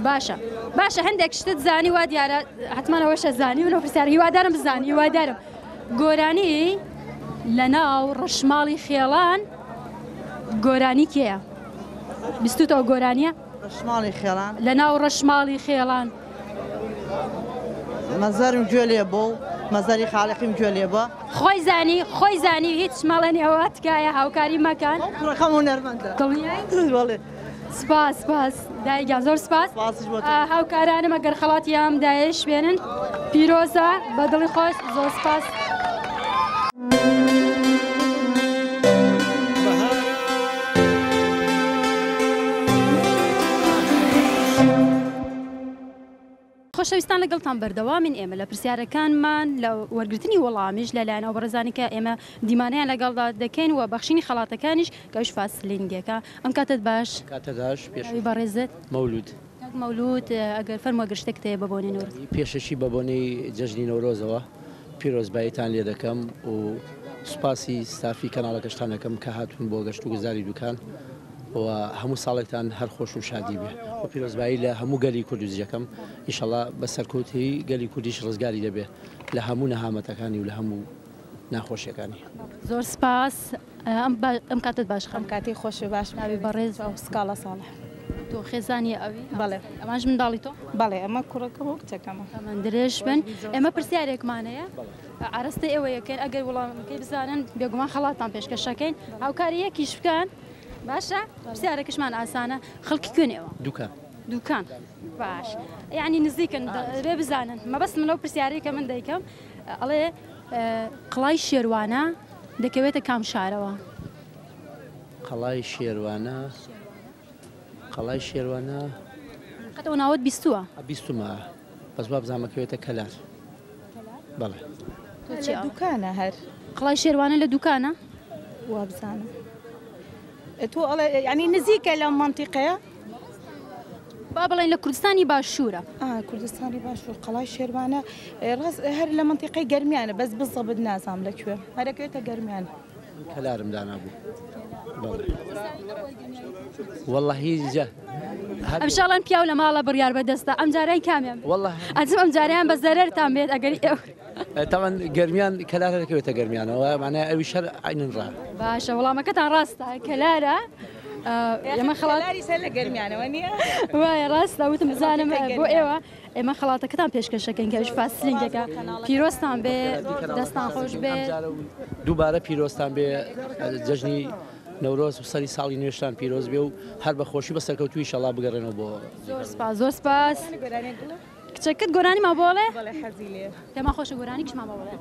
باشە باشە هەندێک شتت زانی وا دیارە حتمما ئەوەشە زانی و پرسیار هیوادارم بزانی هیوادارم گۆرانی لەناو ڕەشماڵی خێڵان گۆرانی کێیە؟ بیستوتە ئەو گۆرانیە؟ ڕەشماڵی خێڵان لەناو ڕەشماڵی خێڵان. مەزارم گوێ لێ بۆ و مەزاری خالقیم گوێ لێ بووە. خۆی زانی خۆی زانی هیچ مەڵێن ئەوە تکایە هاوکاری مەکەن. کوڕەکەم هونەرمەندە. دڵنیای؟ بەڵێ. سپاس سپاس دایە گیان زۆر سپاس. سپاسیش بۆ تۆ. هاوکارانم ئەگەر خەڵاتی ئەم دایەش بێنن پیرۆزە بە دڵی خۆش زۆر سپاس. خۆشەویستان لەگەڵتان بەردەوامین ئێمە لە پرسیارەکانمان لە وەرگرتنی وەڵامیش لەلایەن ئەو بەڕێزانی کە ئێمە دیمانەیان لەگەڵدا دەکەین و بەخشینی خەڵاتەکانیش کە ئەویش فاسلینگێکە ئەم کاتەت باش کاتە داش پێش ناوی بەڕێزت مەولود کاک مەولود ئەگەر فەرموو ئەگەر شتێکت هەیە بە بۆنەی نەورۆز پێشەکی بە بۆنەی جەژنی نەورۆزەوە پیرۆزباییتان لێ دەکەم و سوپاسی ستافی کەناڵەکەشتان دەکەم کە هاتوون بۆ گەشت و گوزاری دوکان و هەموو ساڵێکتان هەر خۆش و شادی بێ و پیرۆزبایی لە هەموو گەلی کوردیش دەکەم ئیشەڵا بە سەرکەوتەیی گەلی کوردیش ڕزگاری دەبێ لە هەموو نەهامەتەکانی و لە هەموو ناخۆشیەکانی. زۆر سپاس ئەم کاتەت باش خانم. ئەم کاتەی خۆش بێ باش ناوی بەڕێز سکاڵا ساڵح. تۆ خێزانی ئەوی؟ بەڵێ. ئەمانش منداڵی تۆ؟ بەڵێ ئەمە کوڕەکەم و کچەکەمە. تەمەن درێژ بن. ئێمە پرسیارێکمان هەیە ئاراستەی ئێوە یەکەین ئەگەر وڵامەکەی بزانن بێگومان خەڵاتتان پێشکەش ئەکەین هاوکاری یەکیش بکەن. باشە پرسیارەکەشمان ئاسانە خەڵکی کوێن ئێوە؟ دوکان. دوکان باش یعنی نزیکن بێ بزانن مەبەستم لەو پرسیارەی کە من دەیکەم ئەڵێ قڵای شێروانە دەکەوێتە کام شارەوە؟ قەڵای شێروانە قەڵای شێروانە قەت ئەو ناوەت بیستووە؟ بیستومە بەس وابزانم ئەکەوێتە کەلار. بەڵێ. تۆ چی لە دوکانە هەر. قڵای شێروانە لە دوکانە؟ وابزانم. تۆ ئەڵێ یعنی نزیکە لەم مەنتیقەیە؟ با بڵێین لە کوردستانی باشوورە. ئا کوردستانی باشوور قەڵای شێروانە ڕاست هەر لە مەنتیقەی گەرمیانە بەس بزەبت نازانم لە کوێ هەر ئەکەوێتە گەرمیان. کەلارم دانابوو. بەڵێ. وەڵڵاهی جا هەر ئەمشاڵان پیاو لە ماڵە بڕیار بەدەستە ئەمجارەی کامیان بێت؟ وەڵڵا ئەچم ئەمجارەیان بە زەرەرتان بێت ئەگەر ئێوە تاوان گەرمیان کەلار هەر دەکەوێتە گەرمیانەوە معنای ئەویش هەر عینن ڕا. باشە وەڵامەکەتان ڕاستە کەلارە ئێمە خەڵات کەلاریش هەر لە گەرمیانەوە نییە؟ وایە ڕاستە وتم بزانم بۆ ئێوە ئێمە خەڵاتەکەتان پێشکەشەکەین کە ئەویش فاسلینگێکە پیرۆزتان بێ دەستان خۆش بێ. دووبارە پیرۆزتان بێ جەژنی نەورۆز و سەری ساڵی نوێشتان پیرۆز بێ و هەر بە خۆشی بە سەرکەوتووی ئیشەڵا بگەڕێنەوە بۆ زۆر سپاس زۆر سپاس. کچەکەت گۆرانیمان بۆ ئەڵێ؟ بەڵێ حەزی لێیە. پێمان خۆشە گۆرانی کچمان بۆ بڵێ.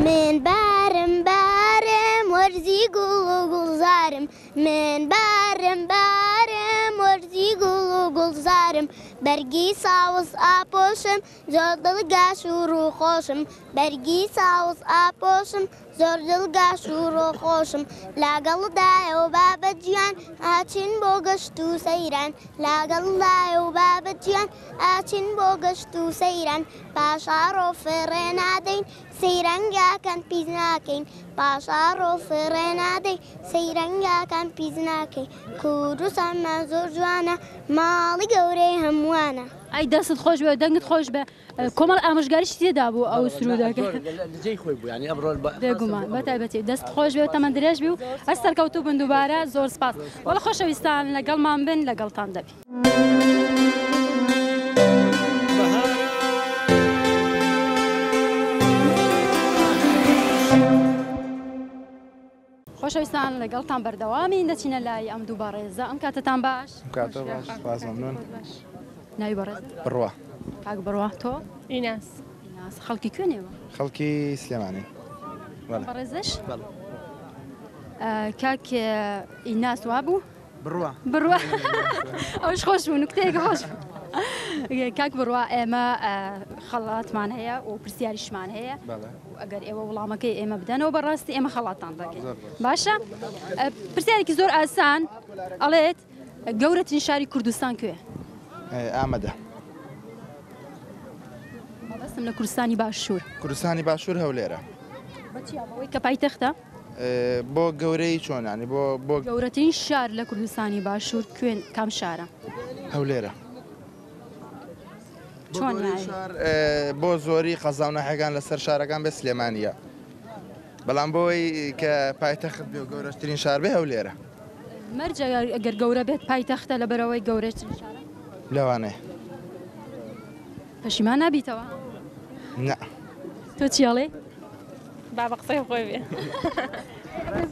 من بارم بارم وەرزی گوڵ و گوڵزارم من بارم بارم وەرزی گوڵ و گوڵزارم بەرگی ساوز ئاپۆشم زۆر دڵگاش و ڕووخۆشم بەرگی ساوز ئاپۆشم زۆر دڵگاش و ڕۆخۆشم لاگەڵ دایە و بابە گیان ئاچین بۆ گەشت و سەیران لاگەڵ دایە و بابە گیان ئاچین بۆ گەشت و سەیران پاشاڕۆ فڕێ نادەین سەیرانگاکان پیس ناکەین پاشاڕۆ فڕێ نادەین سەیرانگاکان پیس ناکەین کوردستانمان زۆر جوانە ماڵی گەورەی هەمووانە. ئەی دەستت خۆش بێ دەنگت خۆش بێ کۆمەڵ ئامۆژگاریشی تێدا بوو ئەو سروودەکە. جێی خۆی بوو یانی ئەمڕۆ بێگومان بە تایبەتی دەست خۆش بێ و تەمەن درێژ بی و هەر سەرکەوتوو بن دووبارە زۆر سپاس وەڵا خۆشەویستان لەگەڵمان بن لەگەڵتان دەبین. خۆشەویستان لەگەڵتان بەردەوامین دەچینە لای ئەم دوو بەڕێزە ئەم کاتەتان باش کاتە باش سپاس مەمنون ناوی بەڕێز بڕوا کاک بڕوا تۆ ئیناس ئیناس خەڵکی کوێنێوە خەڵکی سلێمانی بەڕێزش کاک ئیناس وابوو بڕوا بڕوا ئەوش خۆش بوو نوکتەیەک خۆش بوو. کاک بڕوا ئێمە خەڵاتمان هەیە و پرسیاریشمان هەیە ئەگەر ئێوە وڵامەکەی ئێمە بدەنەوە بەڕاستی ئێمە خەڵاتان دەکەین باشە پرسیارێکی زۆر ئاسان ئەڵێت گەورەترین شاری کوردستان کوێ ئامەدە مەبەستم لە کوردستانی باشوور کوردستانی باشوور هەولێرە بەچی ئەوەی کە پایتەختە بۆ گەورەی چۆن یانی بۆ بۆ. گەورەترین شار لە کوردستانی باشوور کوێن کام شارە؟ هەولێرە. چۆن یانی؟ بۆ زۆری قەزا و ناحیەکان لەسەر شارەکان بێ سلێمانییە بەڵام بۆی کە پایتەخت بێ و گەورەترین شار بێ هەولێرە. مەرجە گەر گەورە بێت پایتەختە لەبەرئەوەی گەورەترین شارە؟ لەوانەیە. پەشیمان نابیتەوە؟ نا. تۆ چی ئەڵێی؟ با بە قسەی خۆی بێ.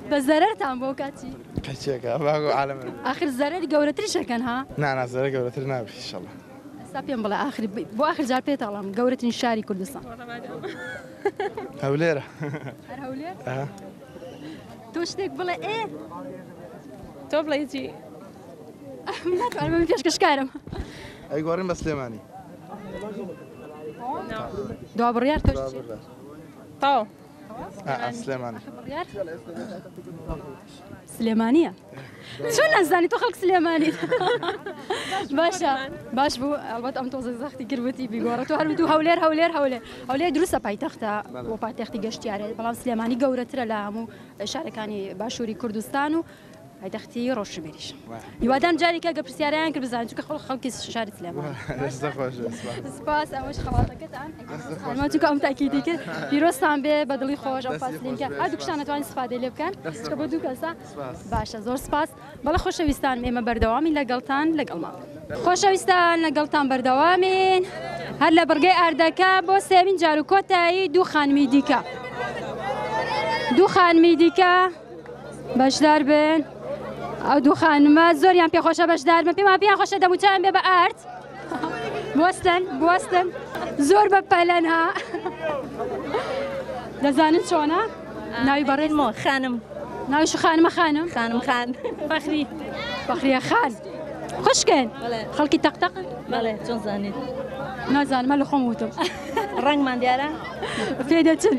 بە زەرەرتان بۆ کاتی. قەچێکە باگو عالم. ئاخر زەرەری گەورەتریش ئەکەن ها؟ نا نا زەرەر گەورەتر نابی ئیشەڵا. ئێستا پێم بڵێ ئاخر بۆ ئاخر جار پێت ئەڵێم گەورەترین شاری کوردستان. هەولێرە. هەر هەولێر؟ ئا. تۆ شتێک بڵێ ئێ. تۆ بڵێ چی؟ من ناتوانم من پێشکەشکارم. ئەی گۆڕین بە سلێمانی. دوا بڕیار تۆش چی؟ تەواو. سلێمانی. بڕیار سلێمانیە. چۆن نازانی تۆ خەڵک سلێمانی باشە باش بوو ئەڵبەت ئەم تۆزە زەختی کردوتی بیگۆڕە تۆ هەر دوو هەولێر هەولێر هەولێر هەولێر دروستە پایتەختە بۆ پایتەختی گەشتیارە بەڵام سلێمانی گەورەترە لە هەموو شارەکانی باشووری کوردستان و پایتەختی ڕۆشنبیریش. هیوادارم جارێکە گە پرسیارەیان کرد بزانن چونکە خەڵک خەڵکی شاری سلێمانی. سپاس ئەوەش خەڵاتەکەتان چونکە ئەم تاکیدی کرد پیرۆزتان بێ بە دڵی خۆش ئەو فاسلینکە هەردووکشتان ئەتوانین استفادەی لێ بکەن چونکە بۆ دوو کەسە باشە زۆر سپاس بەڵێ خۆشەویستانم ئێمە بەردەوامین لەگەڵتان لەگەڵمان خۆشەویستان لەگەڵتان بەردەوامین هەر لە بڕگەی ئاردەکە بۆ سێمین جار و کۆتایی دوو خانمی دیکە دوو خانمی دیکە بەشدار بن. ئەو دوو خانمە زۆریان پێخۆشە بەشدار بن پێمان پێیان خۆشە دەموچاویان بێ بە ئارد بوەستن بوەستن زۆر بە پەلەن ها دەزانن چۆنە ناوی بەڕێز مۆ خانم ناویش خانمە خانم خانم خان فەخری فەخریە خان خوشکن خەڵکی تەقتەقن بەڵێ چۆن زانیت نازانم لە خۆم وتم ڕەنگمان دیارە پێ دەچن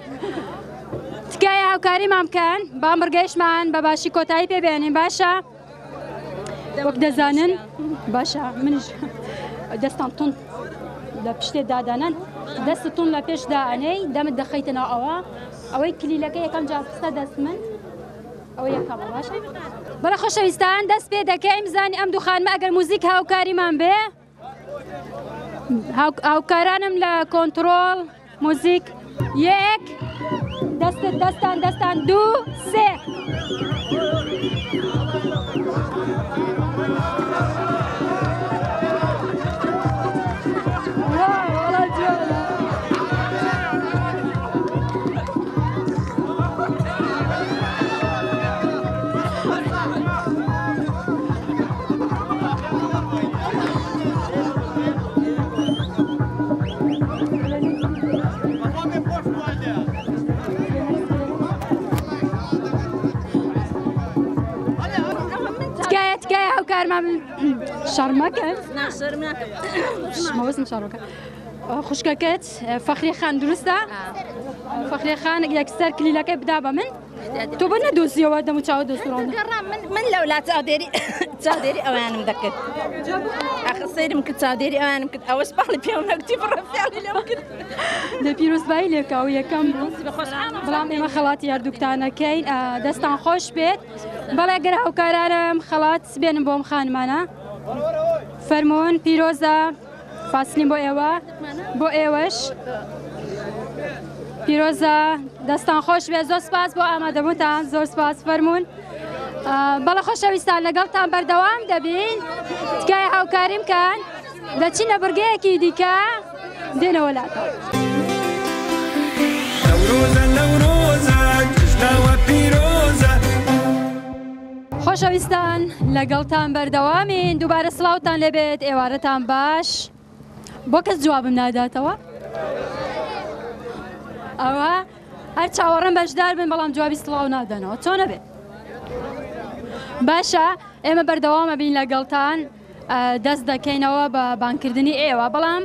تکایە هاوکاریمان بکەن با مڕگەیشمان بە باشی کۆتایی پێ بێنین باشە وەک دەزانن باشە منیش دەستان تون لە پشتێ دادانن دەست تون لە پێش دائەنێی دەمت دەخەیتە ناو ئەوە ئەوەی کلیلەکە یەکەم جار خستە دەست من ئەوە یەکەمە باشە بەڵێ خۆشەویستان دەست پێ دەکەین بزانین ئەم دوو خانمە ئەگەر موزیک هاوکاریمان بێ هاوکارانم لە کۆنتڕۆڵ موزیک یەک دەستت دەستان دەستان دوو سێ. تکایە تکایە هاوکارمان شەڕ مەکەن مەوەستم شەڕ بکەن خوشکەکەت فەخری خان دروستە فەخری خان یەکسەر کلیلەکەی بدا بە من تۆ بۆ نەدۆزیەوە دەم و چاوە دۆستڕان من لەولا چاودێری چاودێری ئەوانم دەکرد ئەخ سەیرم کرد چاودێری ئەوانم کرد ئەوەش پاڵی پێم نەگوتی بڕە فیاڵی لێم کرد دە پیرۆزبایی لێکا و یەکەم بوو بەڵام ئێمە خەڵاتی هەردووکتانەکەین دەستان خۆش بێت بەڵێ گەر هاوکارانم خەڵات بێنم بۆم خانمانە فەرمونون پیرۆزە فاسلین بۆ ئێوە بۆ ئێوەش پیرۆزە دەستان خۆش بێ زۆر سپاس بۆ ئامادەبوونتان زۆر سپاس فەرمونون بەڵە خۆشەویستان لەگەڵتان بەردەوام دەبین تکایە هاوکاریم کەن دەچینە بڕگەیەکی دیکە دێنەوە لاتان. نەورۆزە نەورۆزە جەژناوە پیرۆزە. خۆشەویستان لەگەڵتان بەردەوامین دووبارە سڵاوتان لێبێت ئێوارەتان باش بۆ کەس جوابم ناداتەوە ئەوە هەر چاوەڕێم بەشدار بن بەڵام جوابی سڵاو نادەنەوە چۆنە بێت باشە ئێمە بەردەوامە بین لەگەڵتان دەست دەکەینەوە بە بانکردنی ئێوە بەڵام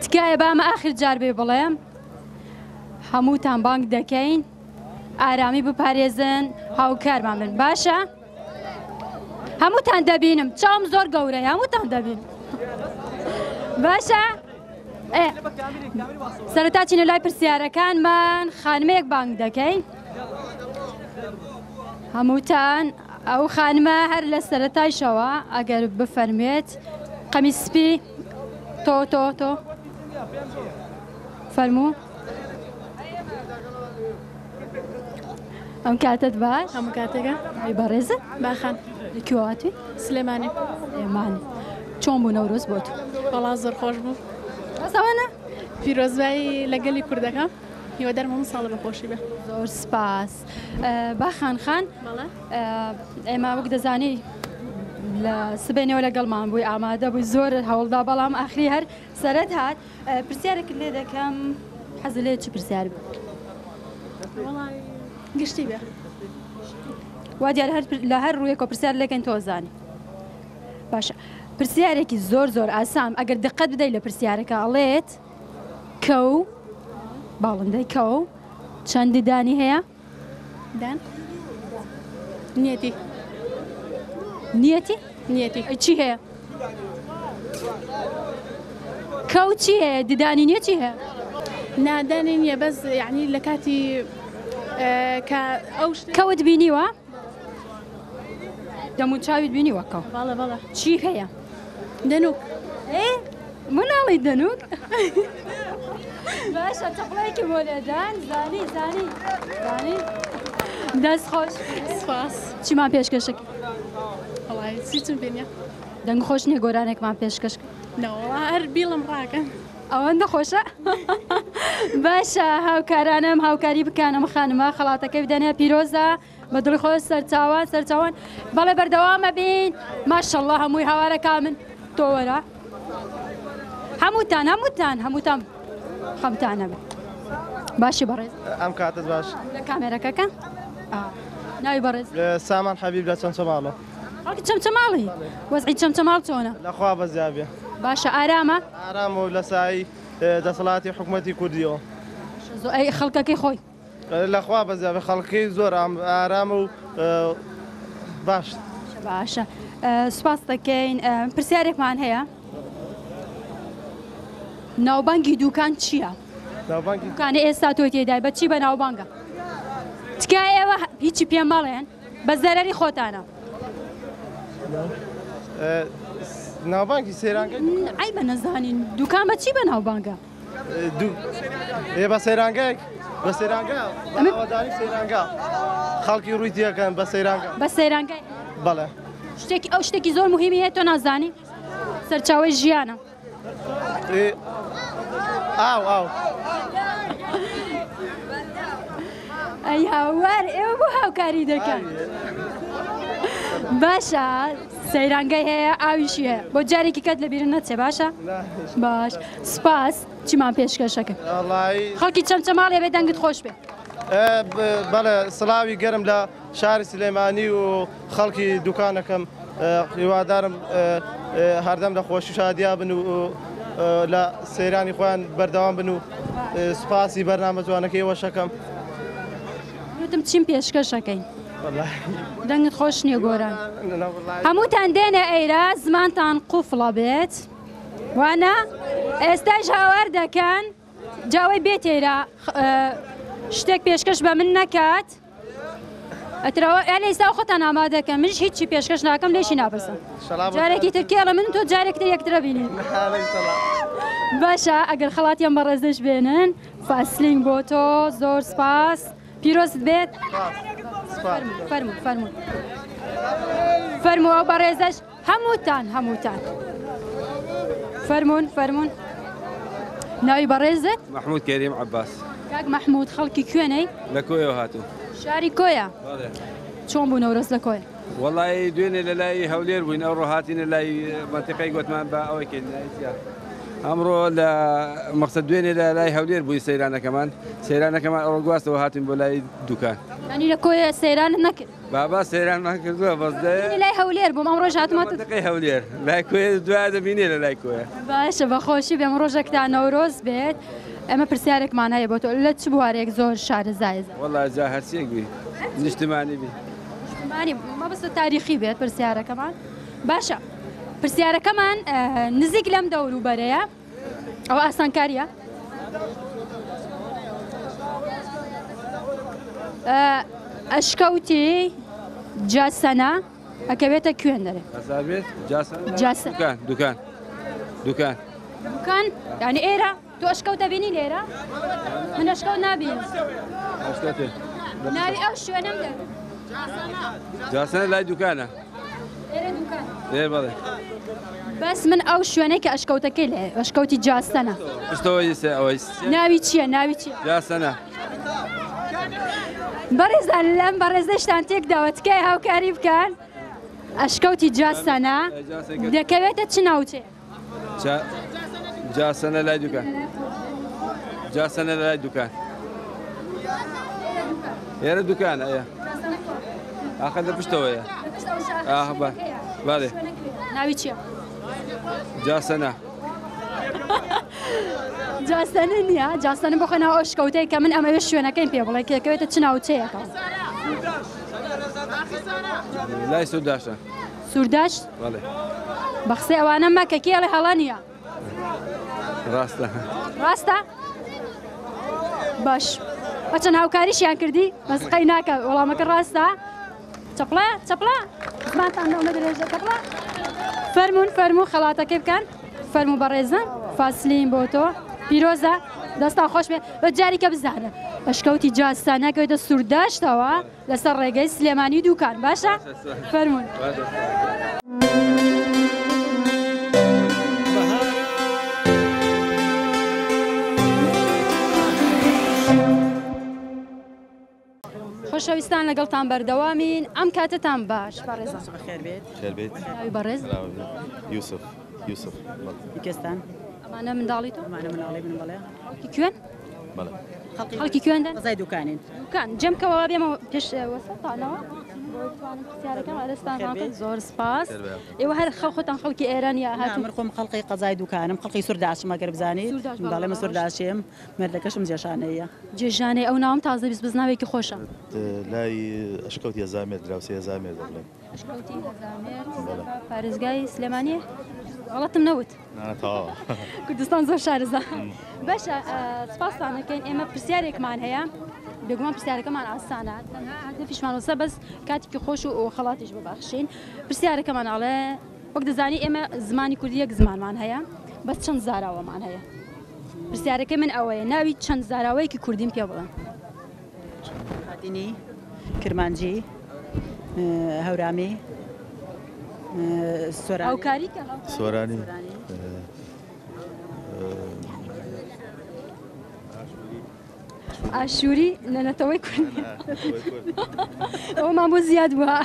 تکایە بامە ئاخر جار بێ بڵێم هەمووتان بانگ دەکەین ئارامی بپارێزن هاوکارمان بن باشە هەمووتان دەبینم چاوم زۆر گەورەیە هەمووتان دەبین باشە سەرەتا چینە لای پرسیارەکانمان خانمێک بانگ دەکەین هەمووتان ئەو خانمە هەر لە سەرەتایشەوە ئەگەر بفەرمێت قەمی سپی تۆ تۆ تۆ فەرموو ئەم کاتت باش هەموو کاتێکە ئەی بەڕێزت باخان لە کوێ هاتووی سلێمانی سلێمانی چۆن بوو نەورۆز بۆ تۆ وەڵا زۆر خۆش بوو بەس ئەوەنە پیرۆزبایی لە گەلی کوردەکە هیوادارم هەموو ساڵە بە خۆشی بێ زۆر سپاس باخان خان ئێمە وەک دەزانی لە سبەینەوە لەگەڵمان بووی ئامادە بووی زۆر هەوڵدا بەڵام ئاخری هەر سەرت هات پرسیارێکت لێ دەکەم حەزت لێ چ پرسیار بێ؟ گشتی بێ. وا دیارە هەر لە هەر ڕوویەکەوە پرسیار لێکەین تۆ زانی. باشە پرسیارێکی زۆر زۆر ئاسان ئەگەر دقت بدەیت لە پرسیارەکە ئەڵێت کەو باڵندەی کەو چەند ددانی هەیە؟ دان نیەتی نیەتی نیەتی چی هەیە کەو چی هەیە ددانی نیە چی هەیە نادانی نییە بەس یعنی لە کاتی کە ئەو کەوت بینیوە دەموچاویت بینیوە کەو بەڵێ بەڵێ چی هەیە دەنوک ئێ مناڵی دەنوک باشە چەپڵەیەکی بۆ لێدان زانی زانی زانی دەست خۆش سپاس چیمان پێشکەشک وەڵای چیچم پێ نییە دەنگ خۆش نییە گۆرانێکمان پێشکەش نەوەڵا هەر بیڵم ڕاکەن. ئەوەندە خۆشە باشە هاوکارانم هاوکاری بکەن ئەم خانمە خەڵاتەکەی بدەنێ پیرۆزە بە دڵی خۆش سەرچاوان سەرچاوان بەڵێ بەردەوامە بین ماشەڵڵا هەمووی هاوارەکە من تۆ وەرە هەمووتان هەمووتان هەمووتان خەمتان هەبێ باشی بەڕێز ئەم کاتت باش لە کامێرەکەکە ناوی بەڕێز سامان حەبیب لە چەمچەماڵە خەڵکی چەمچەماڵی وەزعی چەمچەماڵ چۆنە لەخوا بەزیابێ باشە ئارامە ئارامە و لە سای دەسەڵاتی حکومەتی کوردیەوە ئەی خەڵکەکەی خۆی لەخوا بەزیابێ خەڵکی زۆر ئارامە و باش باشە سوپاس دەکەین پرسیارێکمان هەیە ناوبانگی دوکان چییە؟ دوکانە ئێستا تۆ تێدای بە چی بە ناوبانگە تکایە ئێوە هیچی پێ مەڵێن بە زەرەری خۆتانە. ناوبانگی سەیرانگەی عەیبە نەزانین دوکان بە چی بەناوبانگە؟ ئێ بە سەیرانگەیەک بە سەیرانگە بە ئاوەدانی سەیرانگە خەڵکی ڕووی تێکەن بە سەیرانگە بە سەیرانگای بەڵێ شتێکی ئەو شتێکی زۆر مهمی هەیە تۆ نازانی سەرچاوەی ژیانە ئاو ئاو ئەی هاوار ئێوە بۆ هاوکاری دەکەن باشە سەیرانگای هەیە ئاویشی هەیە بۆ جارێکی کەت لە بیرن نەچێ باشە باش سپاس چیمان پێشکەشەکە خەڵکی چەمچەماڵێ بێ دەنگت خۆش بێ بەڵێ سڵاوی گەرم لە شاری سلێمانی و خەڵکی دوکانەکەم هیوادارم هەردەم لە خۆشی شادیا بن و لە سەیرانی خۆیان بەردەوام بن و سوپاسی بەرنامە جوانەکەی ئێوەشەکەم. وتم چیم پێشکەشەکەین دەنگت خۆش نییە گۆران هەمووتان دێنە ئەیرا زمانتان قوفڵە بێت وانە ئێستاش هاوار دەکەن جاوەی بێتێرە شتێک پێشکەش بە من نەکات ئەترەوە یان ئێستا خۆتان ئامادەکەن منش هیچی پێشکەش ناکەم لێشی ناپرسم جارێکی تر کێڵە من تۆ جارێک تر یەکترە بینین باشە ئەگەر خەڵاتیان بەڕێزش بێنن فاسلینگ بۆ تۆ زۆر سپاس پیرۆزت بێت فەرموو فەرموو فەرموو ئەو بەڕێزەش هەمووتان هەمووتان فەرمونون فەرمونون ناوی بەڕێزت؟ مەحمود کەریم عەباس. کاک مەحمود خەڵکی کوێنەی؟ لە کۆیەوە هاتووم. شاری کۆیە؟ بەڵێ. چۆن بوو نەورۆز لە کۆیە؟ وەڵایی دوێنێ لە لای هەولێر بووین ئەوڕۆ هاتینە لای مەنتیقەی گۆتمان بە ئەوەی کەین لای چیا ئەمڕۆ لە مەقسەد دوێنێ لە لای هەولێر بووین سەیرانەکەمان سەیرانەکەمان ئەوڕۆ گواستەوە هاتین بۆ لای دوکان. یانی لە کۆیە سەیرانت نەکرد؟ بابا سەیرانمان کردووە بەس دە دوێنێ لای هەولێر بووم ئەمڕۆش هاتمەتە مەنتیقەی هەولێر لای کۆیە دوایە دەبینێ لە لای کۆیە. باشە بەخۆشی بێم ڕۆژێکتان نەورۆز بێت ئێمە پرسیارێکمان هەیە بۆ تۆ لە چ بوارێک زۆر شارەزای؟ وەڵا جا هەرچیەک بی نیشتمانی بی. نیشتمانی مەبەستە تاریخی بێت پرسیارەکەمان باشە پرسیارەکەمان نزیک لەم دەوروبەرەیە ئەوە ئاسانکاریە ئەشکەوتی جاسەنە ئەکەوێتە کوێن دەرێ جاسە دوکان دوکان دوکان یعنی ئێرە تۆ ئەشکەوت دەبینی لێرە من ئەشکەوت نابینم ناوی ئەو شوێنەم دەوێت جاسەنە لای دوکانە ئێرە دوکان ئێ بەڵێ بەس من ئەو شوێنەی کە ئەشکەوتەکەی لێ ئەشکەوتی جاسەنە پشتەوەی سێ ئەوەی ناوی چییە ناوی چییە جاسەنە بەڕێزان لەم بەڕێزەشتان تێک داوە تکایە هاوکاری بکەن ئەشکەوتی جاسەنە دەکەوێتە چ ناوچەیە جاسەنە لای دوکان جاسەنە لای دوکان ئێرە دوکانە ئەیە ئاخر لە پشتەوەیە ئاه بەڵێ ناوی چییە؟ جاسەنە جاسەنە نییە جاسەنە بۆ خۆی ناو ئەو شکەوتەی کە من ئەمەوێت شوێنەکەیم پێ بڵێ کە دەکەوێتە چ ناوچەیەکەوە لای سورداشە سورداش؟ بەڵێ. بە قسەی ئەوانە مەکە کێ ئەڵێ هەڵە نییە؟ ڕاستە. ڕاستە؟ باش بەچەند هاوکاریشیان کردی بەس قەی ناکە وەڵامەکە ڕاستە چەپڵە چەپڵە زمانتان نەومە درێژە چەپڵە فەرمونون فەرموو خەڵاتەکەی بکەن فەرموو بەڕێزم فاسلین بۆ تۆ پیرۆزە دەستان خۆش بێ بە جاریکە بزانە ئەشکەوتی جاستانەکەوێتە سوورداشتەوە لەسەر ڕێگەی سلێمانی دوکان باشە فەرموون. خۆشەویستان لەگەڵتان بەردەوامین ئەم کاتەتان باش بەڕێزان. خێر بێت. خێر بێت. ناوی بەڕێز؟ یوسف یوسف بەڵێ. کەستان؟ ئەمانە منداڵی تۆ؟ ئەمانە منداڵی من بەڵێ. خەڵکی کوێن؟ بەڵێ. خەڵکی کوێن دەن؟ قەزای دوکانین. دوکان جەم کەوە وا بێمەوە پێش وەسەتانەوە بۆی بتوانم پرسیارەکەم ئەرستان ڕاکەم زۆر سپاس. ئێوە هەر خەڵ خۆتان خەڵکی ئێران یا هاتوون؟ من خۆم خەڵقی قەزای دوکانم خەڵقی سورداشم ئەگەر بزانیت. بەڵێ من سورداشیم مێردەکەشم جێژانەیە. جێژانەی ئەو ناوەم تازە 20 بەس ناوێکی خۆشە. لای ئەشکەوتی هەزامێر دراوسێ هەزامێر دەڵێن. ئەشکەوتی هەزامێر پارێزگای سلێمانیە؟ غەڵەتم نەوت. نا تەواوە. کوردستان زۆر شارەزا. باشە سپاستان دەکەین ئێمە پرسیارێکمان هەیە بێگومان پرسیارەکەمان ئاسانە تەنها هەدەفیشمان وەسە بەس کاتێکی خۆش و خەڵاتیش ببەخشین پرسیارەکەمان ئەڵێ وەک دەزانی ئێمە زمانی کوردی یەک زمانمان هەیە بەس چەند زاراوەمان هەیە پرسیارەکەی من ئەوەیە ناوی چەند زاراوەیەکی کوردیم پێ بڵێن. بادینی، کرمانجی، هەورامی، سۆرانی. هاوکاری کە سۆرانی. ئاشووری لە نەتەوەی کورد ئەومان بۆ زیاد بووە.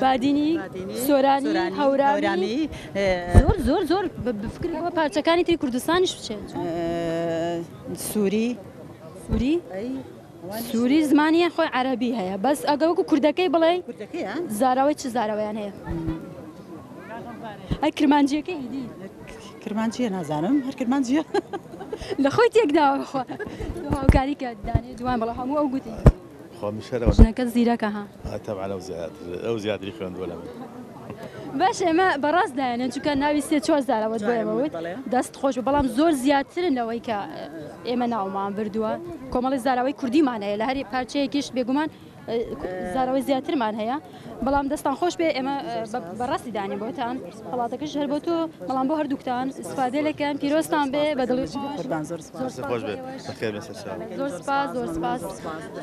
بادینی، سۆرانی، هەورامی، زۆر زۆر زۆر بفکر ئەوە پارچەکانی تری کوردستانیش بچێت. سووری سووری سووری زمانیان خۆی عەرەبی هەیە بەس ئەگە وەکو کوردەکەی بڵێ زاراوەی چ زاراوەیان هەیە؟ ئەی کرمانجیەکەی ئیدی کرمانجیە نازانم هەر کرمانجیە لە خۆی تێکداوە خوا هاوکاری کە دانێ دوان بەڵام هەموو ئەو گوتی خوا منیش هەر ئەوە ژنەکە زیرەکە ها تەبعەن ئەو زیاتر ئەو زیاتری خوێندووە لە من. باش ئێمە بەڕاست دایانێن چونکە ناوی سێ چوار زاراوەت بۆ ئێمە وت دەست خۆش بێ بەڵام زۆر زیاترن لەوەی کە ئێمە ناومان بردووە کۆمەڵی زاراوەی کوردیمان هەیە لە هەر پارچەیەکیش بێگومان زاراوەی زیاترمان هەیە بەڵام دەستان خۆش بێ ئێمە بەڕاستی دانین بۆتان خەڵاتەکەش هەر بۆ تۆ بەڵام بۆ هەردووکتان ئیسفادە لەکەن پیرۆزتان بێ بە دڵی قوربان زۆر سپاس خۆش بێت بەخێر بێن سەرچاو. زۆر سپاس زۆر سپاس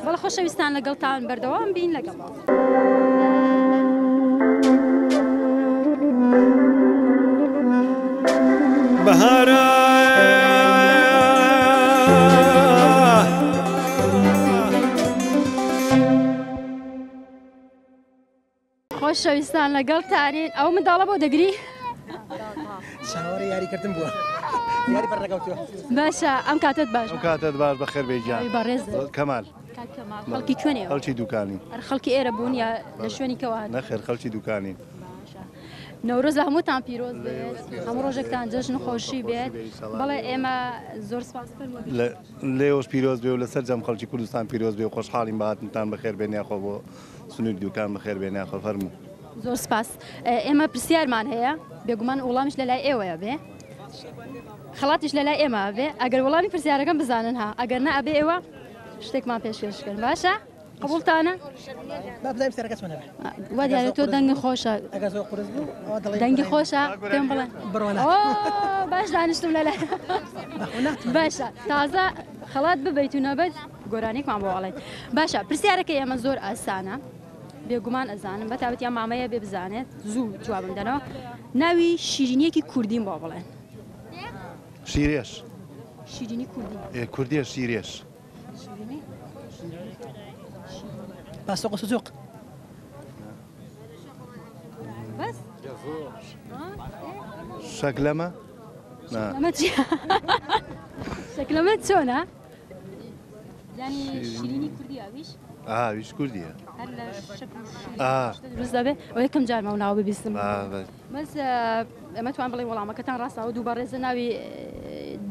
بەڵێ خۆشەویستان لەگەڵتان بەردەوام بین لەگەڵ. بەهارە. خۆشەویستان لەگەڵ تانین ئەو منداڵە بۆ دەگری؟ چاوەڕێ یاریکردن بووە یاری بەرنەکەوتووە. باشە ئەم کاتت باش. ئەم کاتت باش بەخێر بێی گیان. بەڕێز کەمال. کاک کەمال خەڵکی کوێن ئێوە؟ خەڵکی دوکانین. ئەر خەڵکی ئێرە بوون یا لە شوێنی کەوە هاتوون؟ نەخێر خەڵکی دوکانین. باشە نەورۆز لە هەمووتان پیرۆز بێت هەموو ڕۆژێکتان جەژن و خۆشی بێت بەڵێ ئێمە زۆر سپاس فەرموو. لێوەش پیرۆز بێ و لە سەرجەم خەڵکی کوردستان پیرۆز بێ و خۆشحاڵین بە هاتنتان بەخێر بێن یاخۆ بۆ سنووری دوکان بەخێر بێن یاخۆ فەرموو. زۆر سپاس ئێمە پرسیارمان هەیە بێگومان وڵامیش لە لای ئێوەیە بێ خەڵاتیش لە لای ئێمە بێ ئەگەر وەڵامی پرسیارەکەم بزانن ها ئەگەر نا ئەبێ ئێوە شتێکمان پێشکەش بکەن باشە قبوڵتانە؟ با بزانین پرسیارەکە چۆنە بێ. وا دیارە تۆ دەنگی خۆشە. ئەگەر زۆر قورس بوو ئەوە دەڵێی دەنگی خۆشە پێم بڵێ. بڕوا ئۆ باش دانیشتم لە لای. باشە تازە خەڵات ببەیت و نەبەیت گۆرانیەکمان بۆ ئەڵێیت. باشە پرسیارەکەی ئێمە زۆر ئاسانە بێگومان ئەزانم بە تایبەتی ئەم مامەیە بێ بزانێت زوو جوابم دەنەوە ناوی شیرینیەکی کوردیم بۆ بڵێن. شیرێش. شیرینی کوردی. ئێ کوردیە شیرێش. باسۆق و سجوق. بەس؟ شەکلەمە؟ شەکلەمە چییە؟ شەکلەمە چۆنە؟ یانی شیرینی کوردی ئەویش؟ ئاویش کوردیە. هەر لە شەکر و شیرینی دروست دەبێ؟ ئەوە یەکەم جارمە ئەو ناوە ببیستم. بەس ئەمە توان بڵێ وەڵامەکەتان ڕاستە ئەو دوو بەڕێزە ناوی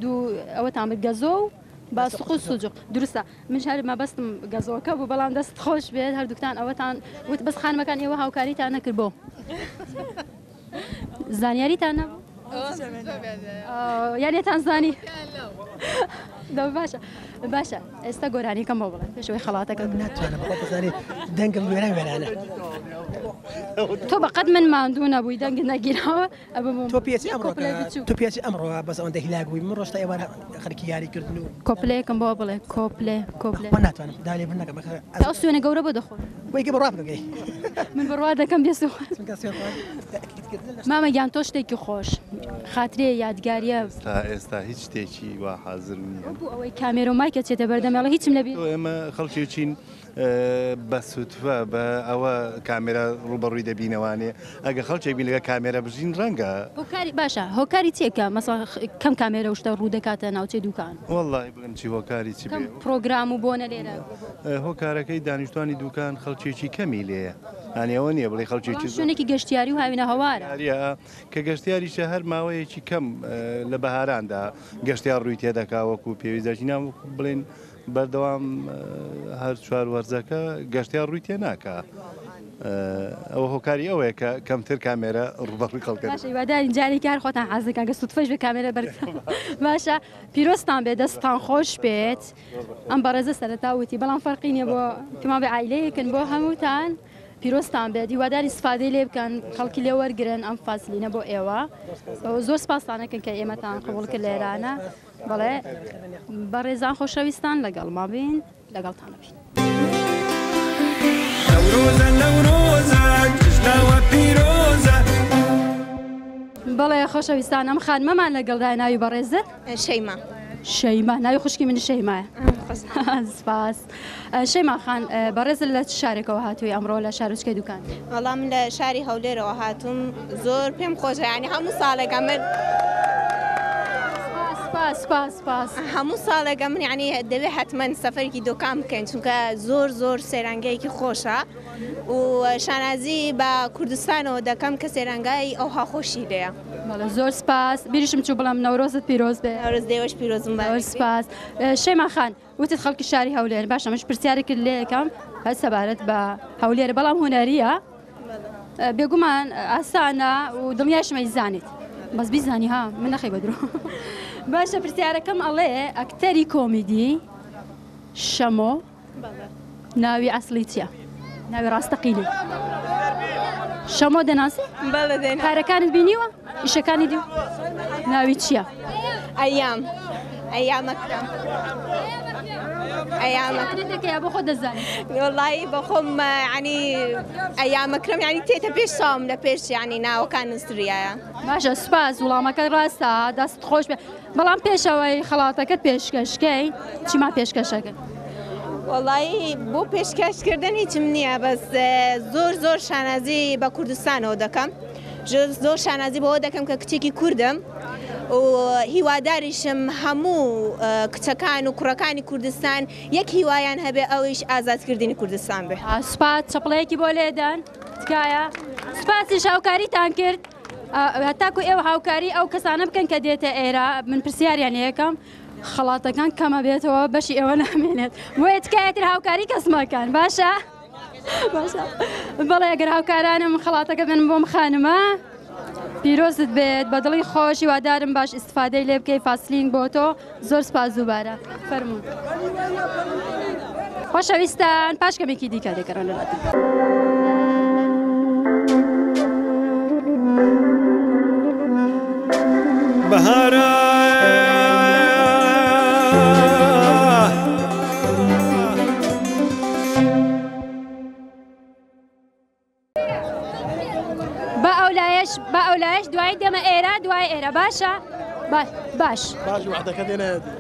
دوو ئەوەتان برد گەزۆ و باسق و سوجوق دروستە منش هەر مەبەستم گەزۆکە بوو بەڵام دەست خۆش بێت هەردووکتان ئەوەتان وت بەس خانمەکان ئێوە هاوکاریتان نەکرد بۆ زانیاریتان نەبوو یانێتان زانی باشە باشە ئێستا گۆرانیەکەم بۆ بڵێن پێشەوەی خەڵاتەکە ناتوانم خۆ بزانێت دەنگم وێران وێرانە تۆ بەقەت من ماندوو نەبووی دەنگت نەگیراوە تۆ پێچی ئەمڕۆ تۆ پێچی ئەمڕۆ بەس ئەوەندە هیلاک بووی من ڕۆژ تا ئێوارە خەریکی یاری کردن و کۆپلەیەکم بۆ بڵێ کۆپلێ کۆپلێ خۆ ناتوانم دالێ بن نەکەم ئەو سوێنە گەورە بۆ دەخۆن بۆی کە بڕوا بکەم من بڕوا دەکەم بێ سوێن چونکە سوێن خوارد. مامە گیان تۆ شتێکی خۆش خاترەیە یادگاریە. تا ئێستا هیچ شتێکی وا حازر نییە. وەکو ئەوەی کامێرە و مایکە چێتە بەردەم ئەڵێ هیچم لەبیر. ئێمە خەڵکێکین بە سوتفە بە ئەوە کامێرا ڕووبەڕووی دەبینەوانێ ئەگە خەڵکێک بین لەگە کامێرا بژین ڕەنگە. هۆکاری باشە هۆکاری چیە کە مەسەڵەن کەم کامێرە و شتە ڕوو دەکاتە ناوچەی دوکان؟ وەڵڵاهی بڵێم چی هۆکاری چ کەم بێ؟ پڕۆگرام و بۆنە لێرە. هۆکارەکەی دانیشتوانی دوکان خەڵکێکی کەمی لێیە یانی ئەوە نییە بڵێی خەڵکێکی بەڵام شوێنێکی گەشتیاری و هاوینە هەوارە. گەشتیاریە کە گەشتیاریشە هەر ماوەیەکی کەم لە بەهاراندا گەشتیار ڕووی تێدەکا وەکو پێویست ئەگینا وەکو بڵێین بەردەوام هەر چوار وەرزەکە گەشتیار ڕووی تێ ناکا. ئەوە هۆکاری ئەوەیە کە کەمتر کامێرە ڕووبەڕووی خەڵکە. باشە هیوادارین جارێکی هەر خۆتان حازر کەن گەر سوتفەش بێ کامێرە بەر باشە پیرۆزتان بێت دەستتان خۆش بێت ئەم بەڕێزە سەرەتا وتی بەڵام فەرقی نییە بۆ پێمان بێ عایلەیەکن بۆ هەمووتان پیرۆزتان بێت هیواداری ئیسفادەی لێ بکەن خەڵکی لێ وەرگرن ئەم فاسلینە بۆ ئێوە زۆر سپاستانەکەن کە ئێمەتان قبوڵ کرد لێرانە بەڵێ بەڕێزان خۆشەویستان لەگەڵما بین لەگەڵتان بین. نەورۆزە نەورۆزە جەژناوە پیرۆزە. بەڵێ خۆشەویستان ئەم خانمەمان لەگەڵدایە ناوی بەڕێزت؟ شەیما. شەیما ناوی خوشکی من شەیمایە. سپاس. شەیما خان بەڕێزت لە چ شارێکەوە هاتووی ئەمڕۆ لە شارۆچکەی دوکان؟ وەڵا من لە شاری هەولێرەوە هاتووم زۆر پێم خۆشە یانی هەموو ساڵێک ئەمن سپاس سپاس سپاس هەموو ساڵێک ئەمن یانی دەبێ حەتمەن سەفەرێکی دۆکان بکەین چونکە زۆر زۆر سەیرانگەیەکی خۆشە و شانازی بە کوردستانەوە دەکەم کە سەیرانگای ئەوها خۆشی لێیە. بەڵێ زۆر سپاس بیریشم چوو بڵێم نەورۆزت پیرۆز بێ. نەورۆز دێوەش پیرۆزم زۆر سپاس شەیما خان وتت خەڵکی شاری هەولێر باشە منش پرسیارێکت لێ یەکەم هەر سەبارەت بە هەولێر بەڵام هونەریە بێگومان ئاسانە و دڵنیاشم ئەیزانیت بەس بیزانی ها من نەخەی بە درۆ باشە پرسیارەکەم ئەڵێ ئەکتەری کۆمیدی شەمۆ ناوی ئەسڵی چییە؟ ناوی ڕاستەقینەی شەمۆ دەناسی؟ بەڵێ دەیناسم. کارەکانت بینیوە؟ ئیشەکانی دی؟ ناوی چییە؟ ئەیام ئەیام ئەکرەم ئەیام ئەکرەم. دەکەی بۆ خۆت دەزانی. وەڵایی بە خۆم یانی ئەیام ئەکرەم یانی تێتە پێش چاوم لە پێش یانی ناوەکان نووسریایە. باشە سوپاس وڵامەکە ڕاستە دەست خۆش بێ. بەڵام پێش ئەوەی خەڵاتەکەت پێشکەش کەی چیمان پێشکەشەکرد؟ وەڵایی بۆ پێشکەشکردن هیچم نییە بەس زۆر زۆر شانازی بە کوردستانەوە دەکەم زۆر شانازی بەوە دەکەم کە کچێکی کوردم و هیواداریشم هەموو کچەکان و کوڕەکانی کوردستان یەک هیوایان هەبێ ئەویش ئازادکردنی کوردستان بێ. سوپاس چەپڵەیەکی بۆ لێدەن تکایە سوپاسیش هاوکاریتان کرد. هەتاکو ئێوە هاوکاری ئەو کەسانە بکەن کە دێتە ئێرە من پرسیاریان یەکەم خەڵاتەکان کەمە بێتەوە بەشی ئێوە نامێنێت بۆیە تکایەتر هاوکاری کەسمەکان باشە باشە بەڵێ ئەگەر هاوکارانم خەڵاتەکە بن بۆم خانمە پیرۆزت بێت بە دڵی خۆش هیوادارم باش ئیسفادەی لێ بکەی فاسلین بۆ تۆ زۆر سپاس دووبارە فەرموون خۆشەویستان پاش کەمێکی دیکە دەگەڕێن لەلاتان. بەهارە. با ئەولایەش با ئەولایەش دوایی دێمە ئێرە دوای ئێرە باشە باش باش وعدەکە دێنایەتی